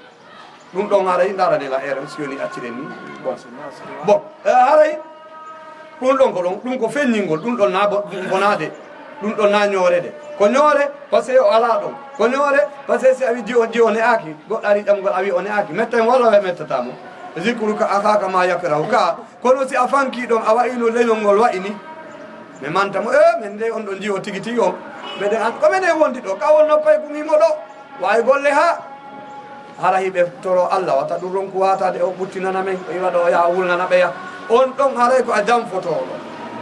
Ɗum ɗon haray, ndaara nela eren, si woni acciren ni. Bon. Bon, eh, haray, ɗum ɗon ko ɗon, ɗum ko feññingol, ɗum ɗon na bo-, ɗum bonaade, ɗum ɗon na ñoore de. Ko ñoore, parce que o alaa ɗon. Ko ñoore, parce que si a wi jiwo, jiwo ne'aaki, goɗɗo ari ƴamgol, a wi o ne'aaki. Metta en walla we mettata mo. Zikruka akhaka ma yakrahu ka. Kono si a fankii ɗon, a wa'ino leñol ngol wa'i ni. Mi manta mo, eh, min de on ɗon jiwo tigi tigi on. Mbeɗen an, ko menen wondi ɗo, ka won noppay kum himo ɗo. Waawi golle ha. Hara hiɓe toro Allah, wata ɗum ronku waataade o ɓuttinana men, o iwa ɗo o yaha wulnana ɓeya. On ɗon haray ko a janfotooɗo.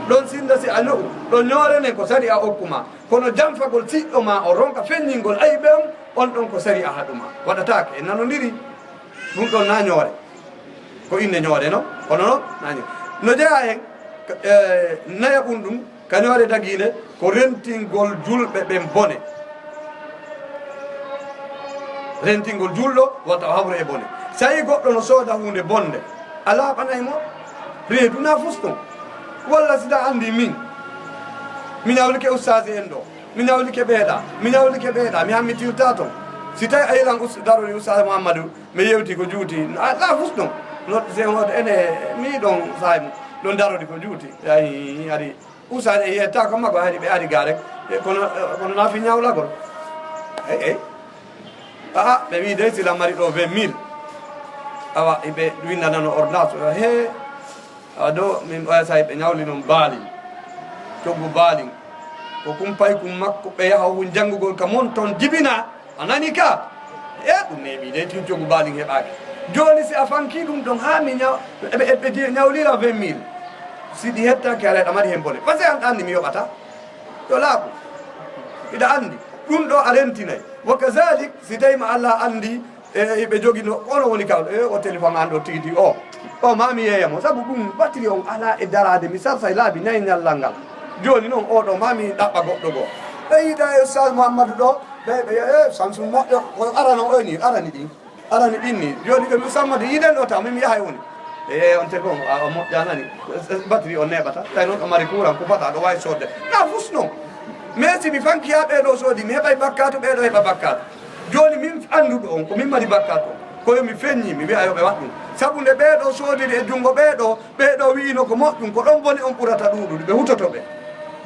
Ɗon sinda si a ño'u, ɗon ñoore nen ko sariya okku ma. Kono janfagol siɗɗo ma o ronka feññingol aybe on, on ɗon ko sariya haɗu ma. Waɗataake, en nanondiri. Ɗum ɗon na ñoore. Ko innde ñoore, no? Kono no? Na ñoore. No jeyaa hen, eh, nayaɓun ɗum, ka ñoore dagiinde, ko rentingol julɓe ɓen bone. Rentingol julɗo, wata o hawru e bone. So tawi goɗɗo no sooda huunde bonde, a laaɓanay mo? Reedu na fus ɗon. Walla si tawi anndi min, mi ñawlike ustaasi en ɗo, mi ñawlike ɓeeɗa, mi ñawlike ɓeeɗa, mi hammitirta ton. Si tawi a yilan us-, darori ustaasi Muhammadu, mi yewti ko juuti, a, na fus ɗon. No, se wooto ene, mi ɗon saamu, ɗon darori ko juuti. Ay, ari. Usaade e yetta ko mago hari ɓe ari ga rek. E kono, kono na fi ñawlagol. Ey, ey. Aa, ɓe wi dey sila mari ɗo vingt mille. Awa, iɓe windanano ordonnance. He. Awa do, min oya say ɓe ñawli non baali. Coggu baali. Ko kumpay kum makko ɓe yaha hun janngugol ka mon ton jibina. A nani ka? E ɗum neeɓi dey tin coggu baali heɓaaki. Jooni si a fanki ɗum ɗon haa mi ñaw-, ɓe, ɓe, ɓe ñawlira vingt mille. Si ɗi hettaaki, haray ɗa mari hen bone. Parce que an anndi mi yoɓata. Yo laaɓu. Hiɗa anndi. Ɗum ɗo a rentinay. Wa kazalik, si tawi ma Allah anndi, e, hiɓe jogi no, ono woni kawɗo, e, o téléphone an ɗo tigi tigi o. O ma mi yeeya mo. Sabu ɗum batterie on alaa e daraade. Mi sarsay laabi nayi ñallal ngal. Jooni noon, o ɗo ma mi ɗaɓɓa goɗɗo goo. Ɓe yiɗa e Ustaz Muhammadu ɗo, ɓe, ɓe, e, Samsun moƴƴo, ko arano o ni, arani ɗin. Arani ɗin ni. Jooni ɓe mi Samadu yiɗen ɗo taw, min mi yahay woni. E, on te bon, a, o moƴƴa nani. Batterie on neeɓata. Tawi noon ɗo mari courant, ko fata, ɗo waawi soodde. Na fus noon. Mais si mi fanki haa ɓee ɗo soodi, mi heɓay bakkaatu, ɓee ɗo heɓa bakkaatu. Jooni min annduɗo on, ko min mari bakkaatu on. Ko yo mi feññi, mi wi'a yo ɓe waɗ ɗum. Sabu nde ɓee ɗo soodiri e junngo ɓee ɗo, ɓee ɗo wi'ino ko moƴƴum, ko ɗon bone on ɓurata ɗuuɗude, ɓe hutoto ɓe.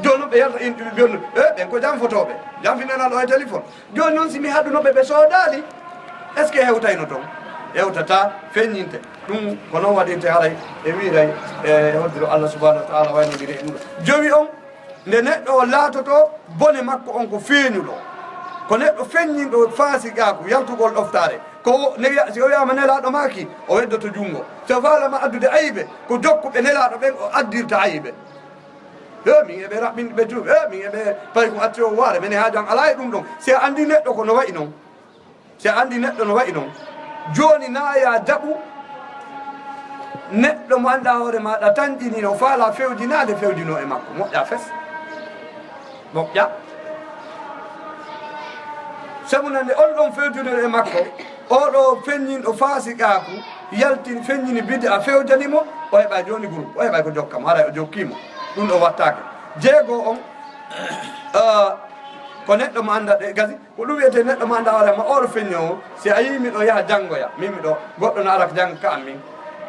Jooni noon ɓe yalta inɗuɓe ɓe, e ɓen ko janfotooɓe. Janfinanaa ɗo e téléphone. Jooni noon si mi haɗuno ɓe, ɓe soodaali, est-ce que hewtayno toon? Hewtataa, feññinte. Ɗum ko noon waɗirte haray e wiiray e hoddiro Allah subhanahu wa ta'ala waynodiri e ɗum. Jowi on, nde neɗɗo o laatoto, bone makko on ko feeñuɗo. Ko neɗɗo feññinɗo faasiqaaku, yaltugol ɗoftaare. Ko o, ne wiya, si o wiyaama nelaaɗo maaki, o weddoto junngo. So faalama addude ayibe, ko jokkuɓe nelaaɗo ɓen o addirta ayibe. He, min eɓe raɓɓinɓe juuɗe, he, min eɓe payi ko acci o waare, mene haaju an alaa e ɗum ɗon. Si a anndi neɗɗo ko no wayi non, si a anndi neɗɗo no wayi non, jooni na ya jaɓu neɗɗo mo anndaa hoore maaɗa tan ƴini no faala fewjinaade, fewjinoo e makko, moƴƴa fes. Moƴƴa. Sabu nande on ɗon fewjinoo e makko, oɗo feññinɗo faasiqaaku, yaltin feññini bid'a fewjani mo, o heɓa jooni groupe, o heɓa ko jokka mo, haray o jokki mo. Ɗum ɗo wattaake. Jeego on, ah, ko neɗɗo mo annda ɗe gasi, ko ɗum wiyetee neɗɗo mo annda hoore ma, oɗo feññoowo, si a yii miɗo yaha janngoya, min miɗo, goɗɗo no ara ko jannga ka an min.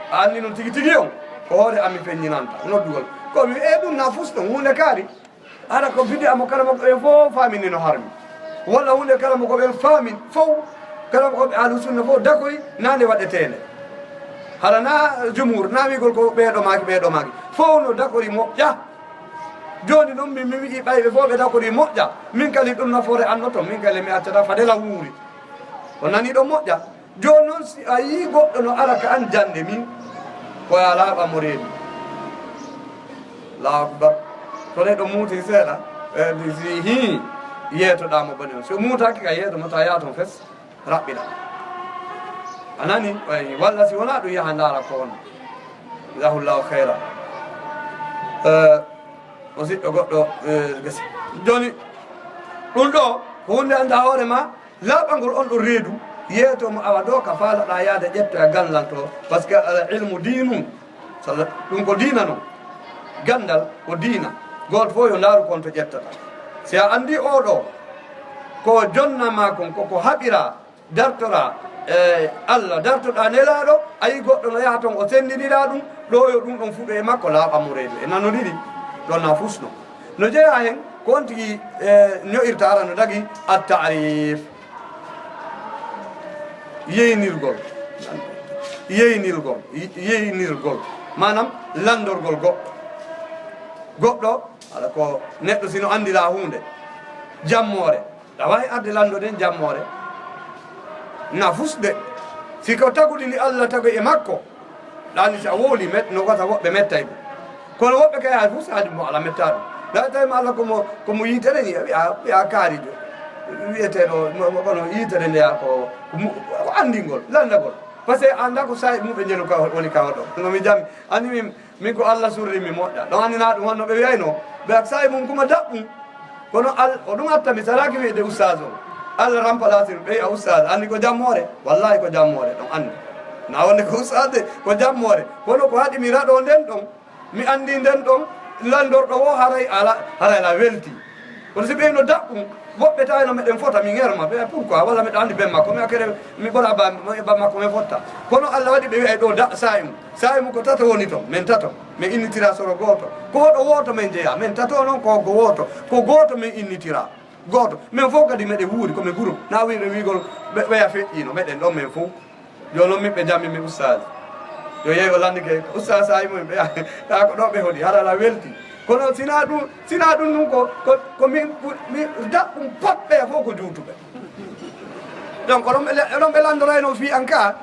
A anndi noon tigi tigi on, ko hoore an mi feññinanta, noddugol. Ko mi, e ɗum na fus ɗon, huunde kaari. Hara ko bid'a mo karamokooɓe ɓen fof faamini no harmi. Walla huunde karamokooɓe ɓen faamin fof, karamokooɓe ahlu sunna fof dakori na nde waɗeteende. Hara na jumhur, na wi'gol ko ɓee ɗo maaki, ɓee ɗo maaki. Fof no dakori moƴƴa. Jooni noon min mi wi'i ɓay ɓe fof ɓe dakori moƴƴa. Min kadi ɗum nafoore annoto, min kadi mi accata fadela wuuri. O nani ɗo moƴƴa. Jooni noon, si a yii goɗɗo no ara ka an jannde min, ko a laaɓa mo reedu. Allahu akbar. To neɗɗo muuti seeɗa, e, si hii, yeetoɗaa mo bone on. Si o muutaaki ka, yeeto mo, ta yaa toon fes, raɓɓiɗa. A nani? Wayi, walla si wonaa ɗum, yaha ndaara ko on. Jazahullahu khayra. E, o siɗɗo goɗɗo, e, gasi. Jooni, ɗum ɗo, ko huunde annda hoore ma, laaɓangol on ɗo reedu, yeeto mo awa ɗo ka faalaɗaa yaade ƴettoya gannal to, parce que al ilmu diinun, sala-, ɗum ko diina non. Ganndal ko diina. Gooto fof yo ndaaru kon to ƴettata. Si a anndi oo ɗoo, ko jonna maa kon, ko ko haɓiraa, dartoraa, e Allah, dartoɗaa Nelaaɗo, a yii goɗɗo no yaha toon, o senndiniraa ɗum, ɗooyoo ɗum ɗon fuɗɗo e makko, laaɓa mo reedu. E nanondiri, ɗon na fusno. No jeyaa heen, ko on tigi, e, ño'irta ara no dagi, at-ta'rif. Yeynirgol. Yeynirgol. Yeynirgol. Maanaam, lanndorgol goɗɗo. Goɗɗo, ala ko neɗɗo si no anndiraa huunde, jammoore. Awa e arde lanndoɗen jammoore. Na fusde. Si ko tagudi ndi Allah tagoy e makko, ɗaani si a wowli met-, no wata woɓɓe mettay ɗum. Kono woɓɓe kay hay fus haadi mo ala metta ɗum. Ɗa tawi ma Allah ko mo, ko mo yitere ni, wiya, wiya kaarijo. Wiyeteeɗo, mo, mo, kono yitere nde ko, ko mu-, ko anndingol, lanndagol. Parce que annda ko saa'i mum ɓe njelu ka woni ka hoɗo. No mi jam, anndi min, Min ko Allah surri mi moƴƴa. Ɗon anndi na ɗum honno ɓe wi'ayno. Ɓe ak saa'i mum kuma daɓɓum. Kono Al-, o ɗum atta mi salaaki wi'de ustaaz o. Allah rampalasi ɓe a ustaaz. Anndi ko jammoore? Wallahi ko jammoore. Ɗon anndi. Na wonde ko ustaaz de, ko jammoore. Kono ko haɗi mi raɗo nden ɗon. Mi anndi nden ɗon. Lanndorɗo wo haray ala, haray ala welti. Kono si ɓe no daɓɓum, woɓɓe tawi no meɗen fota, min erma, ɓe pourquoi? Walla meɗa anndi ben makko, mi akkere, mi ɓora ba, ba makko, mi fotta. Kono Allah waɗi ɓe wi'ay ɗo da, saa'i mum. Saa'i mum ko tato woni ton, men tato. Men innitira soro gooto. Ko hoɗo wooto men jeya, men tato noon ko go wooto. Ko gooto men innitira. Gooto. Men fof kadi meɗen wuuri, ko men groupe. Na wi're wi'gol, ɓe, ɓeya feƴƴiino, meɗen ɗon men fof. Yo non min ɓe jammi mi ustaaz. Yo yehi o lanndike ustaaz saa'i mum ɓe, taa ko ɗo ɓe hoɗi, hara la welti. Kono sina ɗum, sina ɗum ɗum ko, ko, ko min, min daɓɓum pat ɓeya fof ko juutuɓe. Donc, oɗon ɓe, oɗon ɓe lanndorayno fii an ka.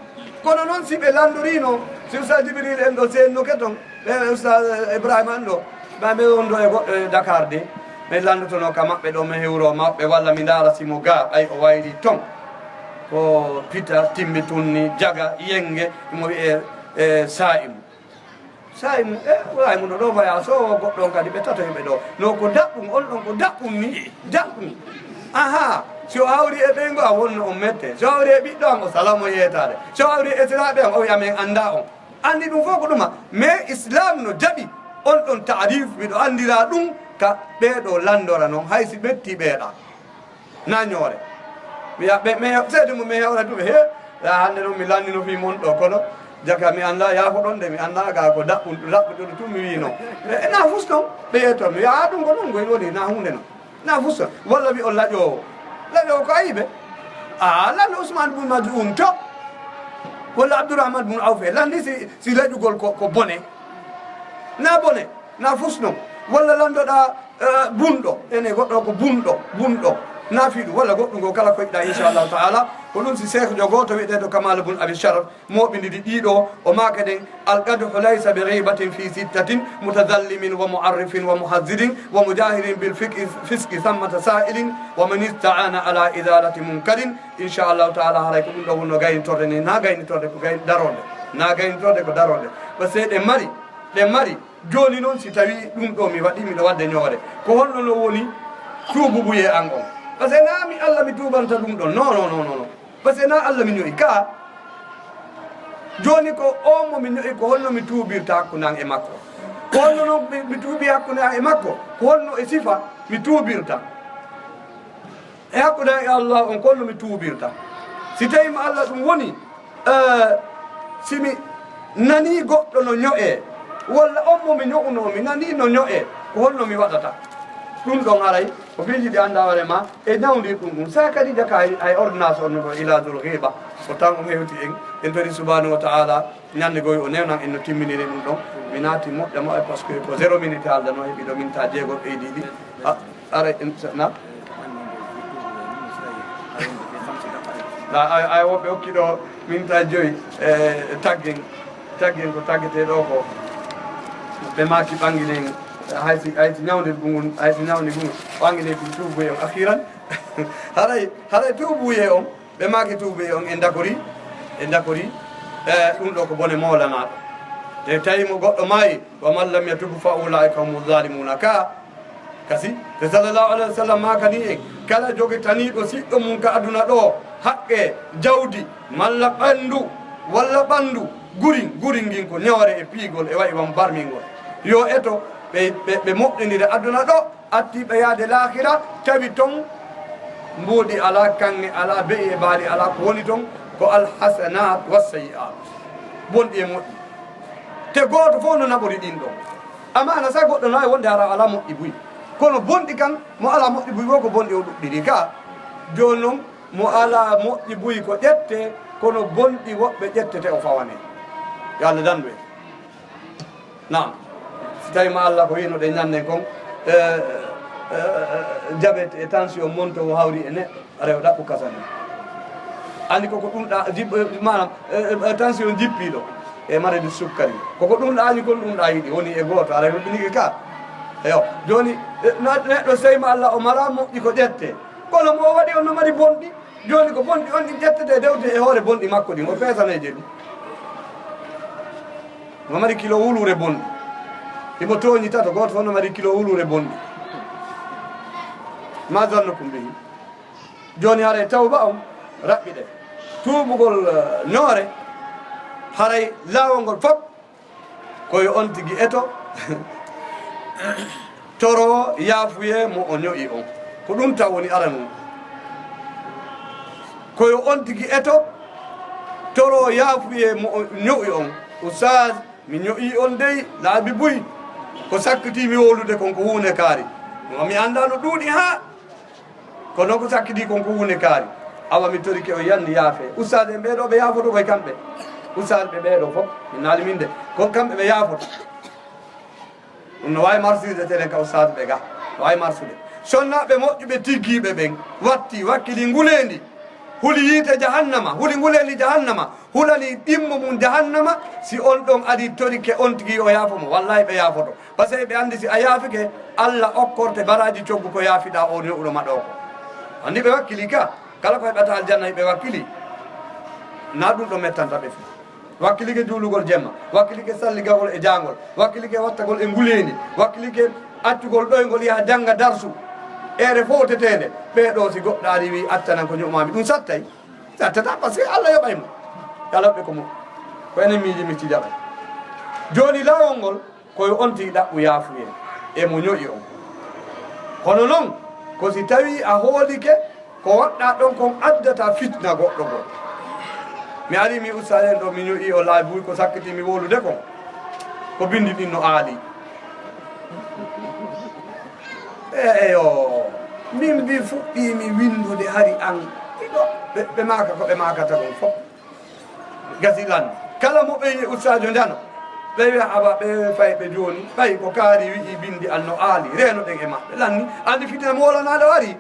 Kono noon si ɓe lanndoriino, si ustaaz Jibril en ɗo seenno ke ton, ɓe ustaaz Ibrahima en ɗo, ɓe ɓe on ɗo e goɗɗo e Dakar de. Min lanndotono ka maɓɓe ɗo, min hewro maɓɓe, walla mi ndaara si mo ga, ɓay o wayri ton. Ko pita, timmi tunni, jaga, yenge, mo wi'e, e, saa'imu. Saa'imu, e, saa'imu no ɗo faya, so goɗɗo on kadi ɓe tato yimɓe ɗo. No ko daɓɓum, on ɗon ko daɓɓum ni, daɓɓum. Aha, si o hawri e ɓeyngo a wonno on mette. Si o hawri e ɓiɗɗo am o salamo yeetaade. Si o hawri e esiraaɓe am o wi'a men annda on. Anndi ɗum fof ko ɗuma. Mais Islam no jaɓi on ɗon taarif, miɗo anndira ɗum ka ɓee ɗo lanndora noon, hay si ɓetti ɓeeɗa. Na ñoore. Mi ya-, ɓe, mi ya-, seede mum mi hewra ɗum, he, ya hannde noon mi lanndino fii mon ɗo, kono jaka mi annda yaafoɗon de, mi annda ga ko daɓɓum, daɓɓuɗo ɗum mi wiino. E, e na fus noon, ɓe yetto mi, ya ɗum ko ɗum, ko woni na huunde noon. Na fusa. Walla wi'o laƴoowo. Laƴoowo ko ayibe. A lanndo Usmaan bun Maz'uun to. Walla Abdurrahmaan bun Awf. Lanndi si, si laƴugol ko, ko bone. Na bone. Na fus non. Walla lanndoɗaa, eh, bunɗo. Ene goɗɗo ko bunɗo. Bunɗo. Na fii ɗum. Walla goɗɗum ko kala ko yiɗaa, inchallahu ta'ala. Ko ɗum si seekh jo gooto wi'eteeɗo Kamal bun Abi Sharaf. Mooɓindidi ɗiɗo, o maaka ɗen, "Al-qadhu laysa bi ghibatin fi sittatin, mutazallimin wa mu'arrifin wa muhazzidin wa mujahirin bil fiqhi, fisqi thammata sa'ilin, wa man ista'ana ala izalati munkarin." Inchallahu ta'ala, haray ko ɗum ɗo wonno gaynitorde ni, na gaynitorde ko gay-, daronde, na gaynitorde ko daronde. Parce que ɗe mari, ɗe mari, jooni noon si tawi ɗum ɗo mi waɗi, miɗo waɗde ñoore, ko honno no woni tuububuye an on? Parce que na mi Allah mi tuubanta ɗum ɗon, non, non, non, non. Parce que na Allah mi ño'i ka. Jooni ko on mo mi ño'i, ko honno mi tuubirta hakkunde an e makko? Ko honno non mi, mi tuubi hakkunde an e makko? Ko honno e sifa mi tuubirta? E hakkunde an e Allah on, ko honno mi tuubirta? Si tawi mo Allah ɗum woni, eh, si mi nani goɗɗo no ño'e, walla on mo mi ño'uno, mi nani no ño'e, ko honno mi waɗata? Ɗum ɗon haray ko piiji ɗi annda hoore ma e ñawndir ɗum ɗum. Sa kadi jaka hay, hay ordonnance on no ɗo ilajul ghiba. Ko tan on hewti en, en tori subhanahu wa ta'ala, ñande goy o newnan en no timminiri ɗum ɗon. Mi naati moƴƴa moƴƴa parce que ko zéro minute haalda no heɓi ɗo minta jeego ɓeydi ɗi. A, ara en sa-, na? Na, ay, ay, woɓɓe okki ɗo minta joyi, e, taggen. Taggen ko taggetee ɗo ko ɓe maaki ɓanginen, hay si, hay si ñawndirgu ngun, hay si ñawndirgu ngun ɓanginen ɗum tuubuye on akhiran. Haray, haray tuubuye on, ɓe maaki tuubuye on e dakori, e dakori, e ɗum ɗo ko bone moolanaaɗo. Te tawi mo goɗɗo maayi, "Wa man lam yatub fa ulaika humu zalimuna." Ka Kasi, te sallallahu alaihi wasallam maakani en, kala jogitaniiɗo siɗɗo mum ka aduna ɗo, haqqe, jawdi, malla ɓandu, walla ɓandu, gurin, gurin ngin ko newre e piigol e wayi wam barmingol. Yo eto, Ɓe, ɓe, ɓe moƴƴondira aduna ɗo, artii ɓe yahde laakira, tawi toon mbuuɗi alaa, kaŋŋe alaa, be'i e baali alaa, ko woni toon ko alhasanat wassayi'at, bonɗi e moƴƴi. Te gooto fof no naɓori ɗin ɗon. Amaana sah goɗɗo no waawi wonde hara alaa moƴƴi buy. Kono bonɗi kan, mo alaa moƴƴi buy wo ko bonɗi o ɗuɗɗiri ka. Jooni noon, mo alaa moƴƴi buy ko ƴette, kono bonɗi woɓɓe ƴettete o fawane. Yo Allah dandu en. Naam. Si tawi ma Allah ko wino ɗe ñannen kon, eh, eh, eh, jabet e tension monto o hawri e neɗɗo, aray o ɗaɓɓu kasani. Anndi koko ɗum ɗa, jib-, eh, maanaam, eh, eh, tension jippiiɗo e maladi sukkari. Koko ɗum ɗa añi kon ɗum ɗa yiɗi, woni e gooto, aray hulɓinike ka. Eyo, jooni, eh, na-, neɗɗo sey ma Allah o mara moƴƴi ko ƴette. Kono mo o waɗi on no mari bonɗi. Jooni ko bonɗi on ɗin ƴettete dewte e hoore bonɗi makko ɗin, o peesaneeje ɗum. Mo mari kilo wuluure bonɗi. Himo tooñi tato, gooto fof no mari kilo wuluure bonɗi. Ma zannukum bihi. Jooni haray tawba on raɓɓiɗe. Tuubugol, eh, ñoore, haray laawol ngol fof ko yo on tigi eto, toro yaafuyee mo o ño'i on. Ko ɗum taw woni aranun. Ko yo on tigi eto, toro yaafuyee mo o ño'i on. Ustaas, mi ño'i on dey laabi buy. Ko sakkitii mi wowlude kon ko huunde kaari. Mi anndaa no ɗuuɗi haa. Kono ko sakkiti kon ko huunde kaari. Awa mi torike o yanni yaafe. Ustaas en ɓee ɗoo ɓe yaafoto koye kamɓe. Ustaas ɓe ɓee ɗoo fof, mi naali min de. Ko kamɓe ɓe yaafoto. Ɗum no waawi marsude telen ka ustaas ɓe ga. No waawi marsude. Sonnaaɓe moƴƴuɓe tiggiiɓe ɓen watti wakkili nguleendi. Huli yiite jahannama, huli nguleendi jahannama. Hulani ɗimmo mum jahannama, si on ɗon ari torike on tigi o yaafo mo. Wallahi ɓe yaafoto. Parce que ɓe anndi si a yaafike, Allah okkorte baraaji coggu ko yaafiɗaa o ño'uɗo ma ɗoo ko. Anndi ɓe wakkili ka, kala ko heɓata aljanna ɓe wakkili. Na ɗum ɗo mettanta ɓe fof. Wakkilike juulugol jemma, wakkilike salligagol e jaangol, wakkilike wattagol e nguleendi, wakkilike accugol ɗoyngol yaha jannga darsu. Ere fof teteende, ɓee ɗoo si goɗɗo ari wi accanan ko ño'umaami, ɗum sattay? Sattata, parce que Allah yoɓay mo. Yalaɓe ko mo, ko enen miiji mi tijara. Jooni laawol ngol, ko yo on tigi ɗaɓɓu yaafuyee e mo ño'i on. Kono noon, ko si tawii a hoolike, ko waɗɗaa ɗon kon addata fitna goɗɗo goo. Mi arii mi ustaaden ɗo, mi ño'i o laabi buy ko sakkitii mi wowlude kon. Ko binndi ɗin no aali. E, eyo, min mbi fuɗɗii mi winndude hari an. Ɗiɗo, ɓe, ɓe maaka ko ɓe maakata kon fof. Gasi lan. Kala mo ɓe yi ustaajo ndano, ɓe wiya awa ɓe fayɓe jooni, ɓay ko kaari wi'i binndi an no aali, reenoɗen e maɓɓe. Lanni, anndi fitina mo wolanaade o ari.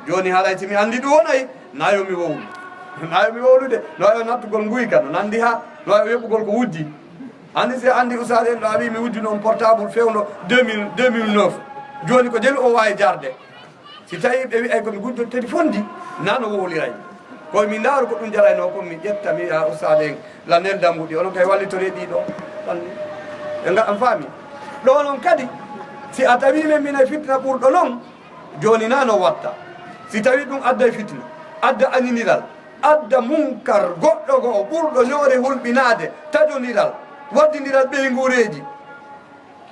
Jooni haray si mi anndi ɗum wonay, na yo mi wowlu. Na yo mi wowlude, no yo nattugol nguyka, no nanndi ha, no yo yoɓugol ko wujji. Anndi si anndi ustaajo en ɗo a wi'i mi wujjuno on portable fewndo deux mille, deux mille neuf. Jooni ko jelu o waawi jarde. Si tawii ɓe wi'ay ko mi gujjo tedi fondi, na no wowliray. Koye mi ndaaru ko ɗum jaraynoo kon, mi ƴetta, mi wi'a ustaade en, la nelda mbuɗi, onon kay wallitoree ɗii ɗoo. Ɓe nga-, on faami? Ɗoo noon kadi, si a tawii men minen fitna ɓurɗo noon, jooni na no watta. Si tawii ɗum adday fitna, adda añiniral, adda munkar goɗɗo goo ɓurɗo ñoore hulɓinaade, taƴondiral, waddindiral ɓeynguureeji,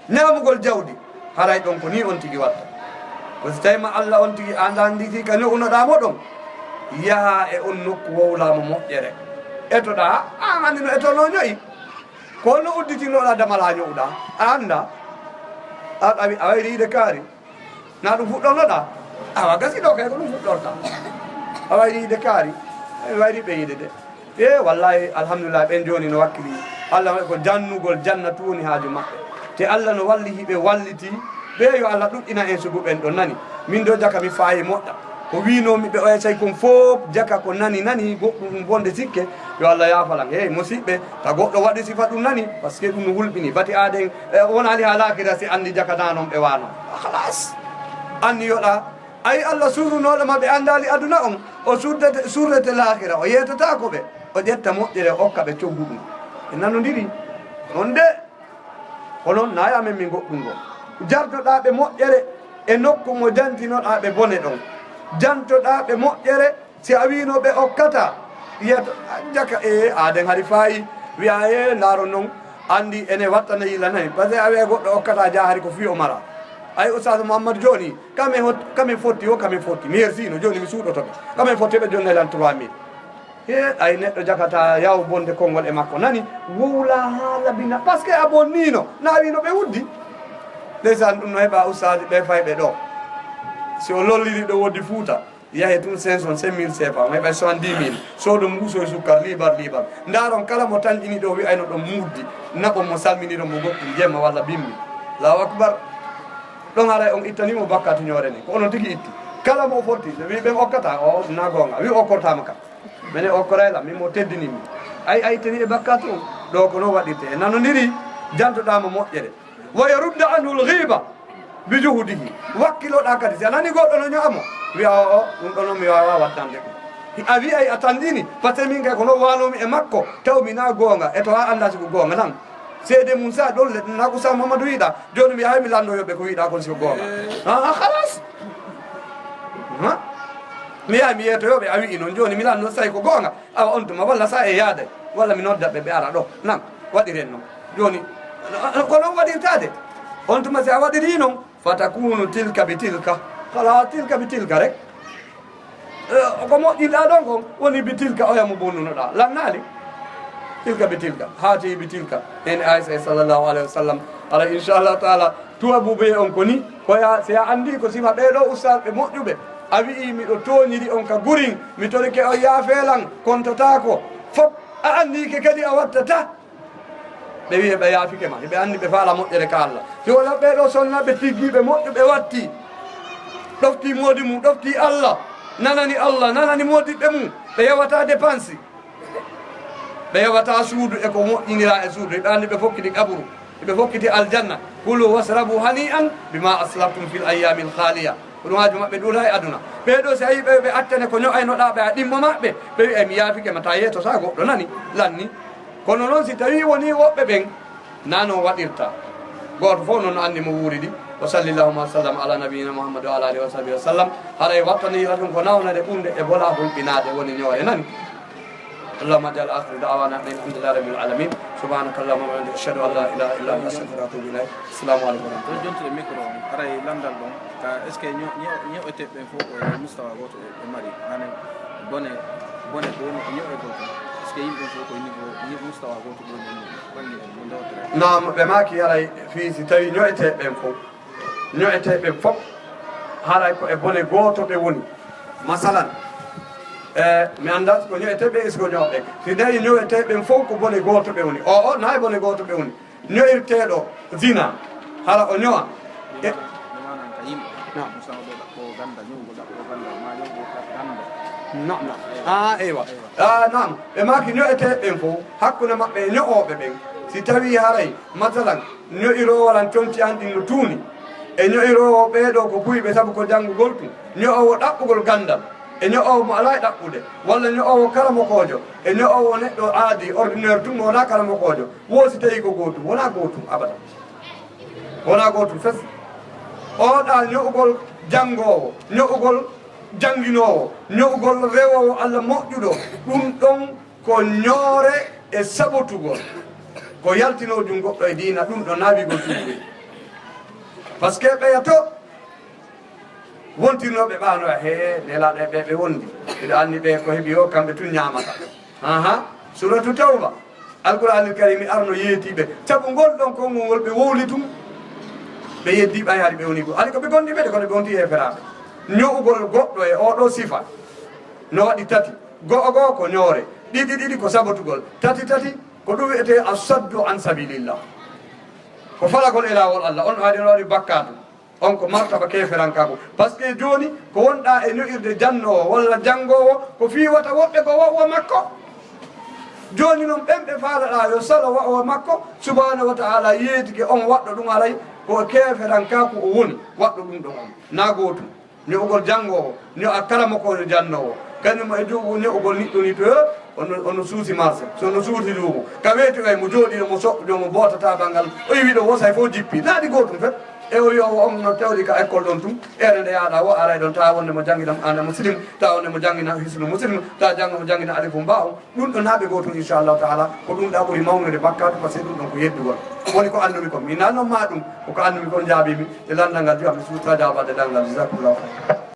ñaamugol jawdi, haray ɗon ko nii on tigi watta. Ko si tawii ma Allah on tigi a andaa anndi si ka ño'unoɗaa mo ɗon, yahaa e on nokku wowlaa mo moƴƴere. Etoɗaa, aan anndi no etonoo ño'i. Ko honno udditinoɗaa damal haa ño'uɗaa? A anndaa? A, a, a wayri yiide kaari. Na ɗum fuɗɗornoɗaa? Awa gasi ɗo kay ko ɗum fuɗɗorta. A wayri yiide kaari. A wayri ɓe yiide de. E wallahi, alhamdulillah, ɓen jooni no wakkili. Allah waɗi ko jannugol jannatu woni haaju maɓɓe. Te Allah no walli hiɓe walliti ɓe, yo Allah ɗuɗɗina en sugu ɓen ɗon nani. Min ɗo jaka mi faayi moƴƴa. Ko wiinoomi ɓe oya sey kon fof jaka ko nani nani goɗɗum ɗum bonde sikke, yo Allah yaafalan. Hey, musiɓɓe, ta goɗɗo waɗi sifa ɗum nani, parce que ɗum no hulɓini. Bati aaden, e, wonaali haa laakira si anndi jaka na non ɓe waano. Khalas. Anni yoɗa Ay, Allah surrunooɗo ma ɓe anndaali aduna on, o surdete, surrete laakira, o yeetataako ɓe, o ƴetta moƴƴere, o okka ɓe coggu ɗum. Ɓe nanondiri. On de, ko noon naaya men min goɗɗum ngo. Jardoɗaa ɓe moƴƴere e nokku mo jantinoɗaa ɓe bone ɗon. Jantoɗaa ɓe moƴƴere, si a wiino ɓe okkata, yiyata, jaka, e, aaden hari faayi, wiya, e, ndaaro noon, Anndi ene watta ne yila nayi, parce que a wiya goɗɗo okkata jaahari ko fii o mara. Ay Oustaz Mouhamadou jooni, kamen hot-, kamen fotti o, kamen fotti. Mi hersino, jooni mi suuɗoto ɓe. Kamen fotti ɓe jonnay lan trois mille. He, ay neɗɗo jakata yaw bonde konngol e makko. Nani, wowla haa labina. Parce que a bonnino, na wino ɓe wuddi. Ndeysaan, ɗum no heɓa Oustaz ɓe fayɓe ɗo. Si o lolliri ɗo woddi Fuuta, yahe tun cinq cents, cinq mille C F A, may ɓay soixante-dix mille. Soodo mbuuso e sukkar, liibar, liibar. Ndaaron kala mo tanƴini ɗo, wi'ayno ɗon muuddi. Naɓon mo, salminiron mo goɗɗum, jemma walla bimmi. Allahu Akbar. Ɗon haray on ittani mo bakkatu ñoore ni. Ko onon tigi itti. Kala mo o fotti, wi ɓen okkata, o na goonga. Wi o kortama ka. Mene o koray la, min mo teddini mi. Ay, ay teni e bakkatu on. Ɗo ko non waɗirte. E nanondiri, jantoɗaa mo moƴƴere. Wa yarudda anhu al-ghiba bi juhudihi. Wakkiloɗaa kadi. Si a nani goɗɗo no ño'a mo, wi'a o, o, ɗum ɗo non mi waawa waddande ɗum. A wi'ay a tanɗini, parce que min kay ko non waanomi e makko, taw mi na goonga, e to a anndaa si ko goonga tan. Seede mum sa ɗon le, na ko sa Mamadou wiɗa, jooni mi yahay mi lanndo yoɓe ko wiɗa kon si ko goonga. Ah, ah, khalas. Ha? Mi yahay mi yeeto yoɓe, a wi'i non, jooni mi lanndo say ko goonga. Awa on tuma, walla sa e yaade, walla mi nodda ɓe, ɓe ara ɗo. Nan, waɗiren non. Jooni, ko non waɗirtaade. On tuma si a waɗiri non, fatakunu tilka bi tilka. Kala tilka bi tilka rek. Eh, ko moƴƴinɗaa ɗon kon, woni bi tilka oya mo bonnunoɗaa. Lannaali? Tilka bi tilka. Haati bi tilka. En Aisha sallallahu alaihi wasallam. Ara, inshallah taala, tuwabu be on ko ni, ko ya, si a anndi ko sifa ɓee ɗoo ustaas ɓe moƴƴuɓe. A wi'i, "Miɗo tooñiri on ka gurin, mi torike on yaafee lan, kontotaako." Fop, a anndi ke kadi a wattata. Ɓe wi'e ɓe yaafike ma, ɓe anndi ɓe faala moƴƴere ka Allah. Si wona ɓee ɗoo sonna ɓe tiggiiɓe moƴƴuɓe watti. Ɗofti moodi mum, ɗofti Allah. Nanani Allah, nanani moodiɓɓe mum. Ɓe yewata dépense. Ɓe yewata suudu e ko moƴƴinira e suudu. Ɓe anndi ɓe fokkiti qaburu. Ɓe fokkiti aljanna. Kulu wasrabu hani'an bima aslaftum fil ayyamil khaliya. Ko ɗum haaju maɓɓe ɗuuɗa e aduna. Ɓee ɗoo si a yii ɓe, ɓe accane ko ño'aynoɗaa ɓe a ɗimmo maɓɓe. Ɓe wi'ay mi yaafike ma ta yeetotaa goɗɗo nani, lanni. Kono noon si tawii wonii woɓɓe ɓen, na noon waɗirta. Gooto fof noon no anndi mo wuuridi. Wa sallallahu wa sallam ala nabiyyina Muhammad wa ala alihi wa sahbihi wa sallam. Haray wattanira ɗum ko nawnere ɓurnde e bola hulɓinaade woni ñoore nani. اللهم اجعل آخر دعوانا أن الحمد لله رب العالمين. سبحانك اللهم وبحمدك، أشهد أن لا إله إلا أنت، أستغفرك وأتوب إليك. السلام عليكم ورحمة الله. Ɗo jontude micro on, haray lanndal ɗon, ka, est-ce que ño-, ño-, ño'eteeɓe ɓen fof ko mustawa gooto ɓe, ɓe mari? Maanaa bone, bone ko woni e ño'egol kon, est-ce que yimɓe fof ko niveau, ni-, mustawa gooto ɓe woni e mum, bannge mo ndewtere? Naam, ɓe maaki haray fii si tawii ño'eteeɓe ɓen fof, ño'eteeɓe ɓen fof, haray ko e bone gooto ɓe woni. Masalan, e, mi anndaa si ko ño'eteeɓe, est-ce que ño'eteeɓe? Si tawii ño'eteeɓe ɓen fof ko bone gooto ɓe woni. O, o, na e bone gooto ɓe woni. Ño'irteeɗo zina, hara o ño'a. E, naam. Naam, naam. Ah, eywa. Ah, naam. Ɓe maaki ño'eteeɓe ɓen fof, hakkunde maɓɓe e ño'ooɓe ɓen. Si tawii haray, masalan, ño'iroowo lan conci an ɗin no tuuni. E ño'iroowo ɓee ɗoo ko buy ɓe sabu ko janngugol tun. Ño'oowo ɗaɓɓugol ganndal. E ño'oowo mo alaa e ɗaɓɓude. Walla ño'oowo karamokoojo. E ño'oowo neɗɗo aadi, ordinaire tun mo wonaa karamokoojo. Wo si tawii ko gootum, wonaa gootum abada. Wonaa gootum fes. Oɗa ño'ugol janngoowo, ño'ugol jannginoowo, ño'ugol rewoowo Allah moƴƴuɗo. Ɗum ɗon ko ñoore e sabotugol. Ko yaltinoo ɗum goɗɗo e diina, ɗum ɗo naawigol ɗum ɗum. Parce que ɓeya to wontirnooɓe ɓaano, he, nelaaɗo e ɓe ɓe wondi. Miɗo anndi ɓe ko heɓi o, kamɓe tun ñaamata. Aha, Suratu Tawba. Alqur'aanil Kariimi arno yeeti ɓe. Sabu ngol ɗon konngol ngol ɓe wowli tun. Ɓe yeddi ɓay hari ɓe woni go. Hari ko ɓe gondi ɓe de, kono ɓe wonti heeferaaɓe. Ño'ugol goɗɗo e oo ɗoo sifa no waɗi tati. Go'o go'o ko ñoore. Ɗiɗi ɗiɗi ko sabotugol. Tati tati ko ɗum wi'etee as-saddu an sabilillah. Ko falagol e laawol Allah. On haali no waɗi bakkaatu. On ko martaba keeferankaaku. Parce que jooni ko wonɗaa e ño'irde jannoowo walla janngoowo ko fii wata woɓɓe ko wa'uwa makko. Jooni noon ɓen ɓe faalaɗaa yo salo wa'uwa makko, subhaanahu wa ta'ala yeetike on waɗɗo ɗum haray ko keeferankaaku o woni waɗɗo ɗum ɗon on. Na gootum. Ño'ugol janngoowo, ño'a karamokoojo jannoowo. Kañum e juugu ño'ugol niɗɗo ni to ono, ono suusi marché. So no suusi luumo. Ka weeti kay mo jooɗii mo soɓ, jomo bootata banngal. O yi wiɗo wosay fof jippi. Naɗi gootum fet. E o yo on no tewdi ka école ɗon tun, ere nde yaaɗa o aray ɗon, tawa wonde mo jannginam ana muslim, tawa wonde mo janngina hisnu muslim, tawa janngo mo janngina alifu mba'u. Ɗum ɗon haa ɓe goo tun, inchallahu taala, ko ɗum ɗa ɓuri mawnude bakkaatu, parce que ɗum ɗon ko yeddugol. Woni ko annumi kon, mi nanno ma ɗum, ko ko annumi kon jaabimi, e lanndal ngal, mi suuta jaabaade lanndal, jazakumullahu khairan.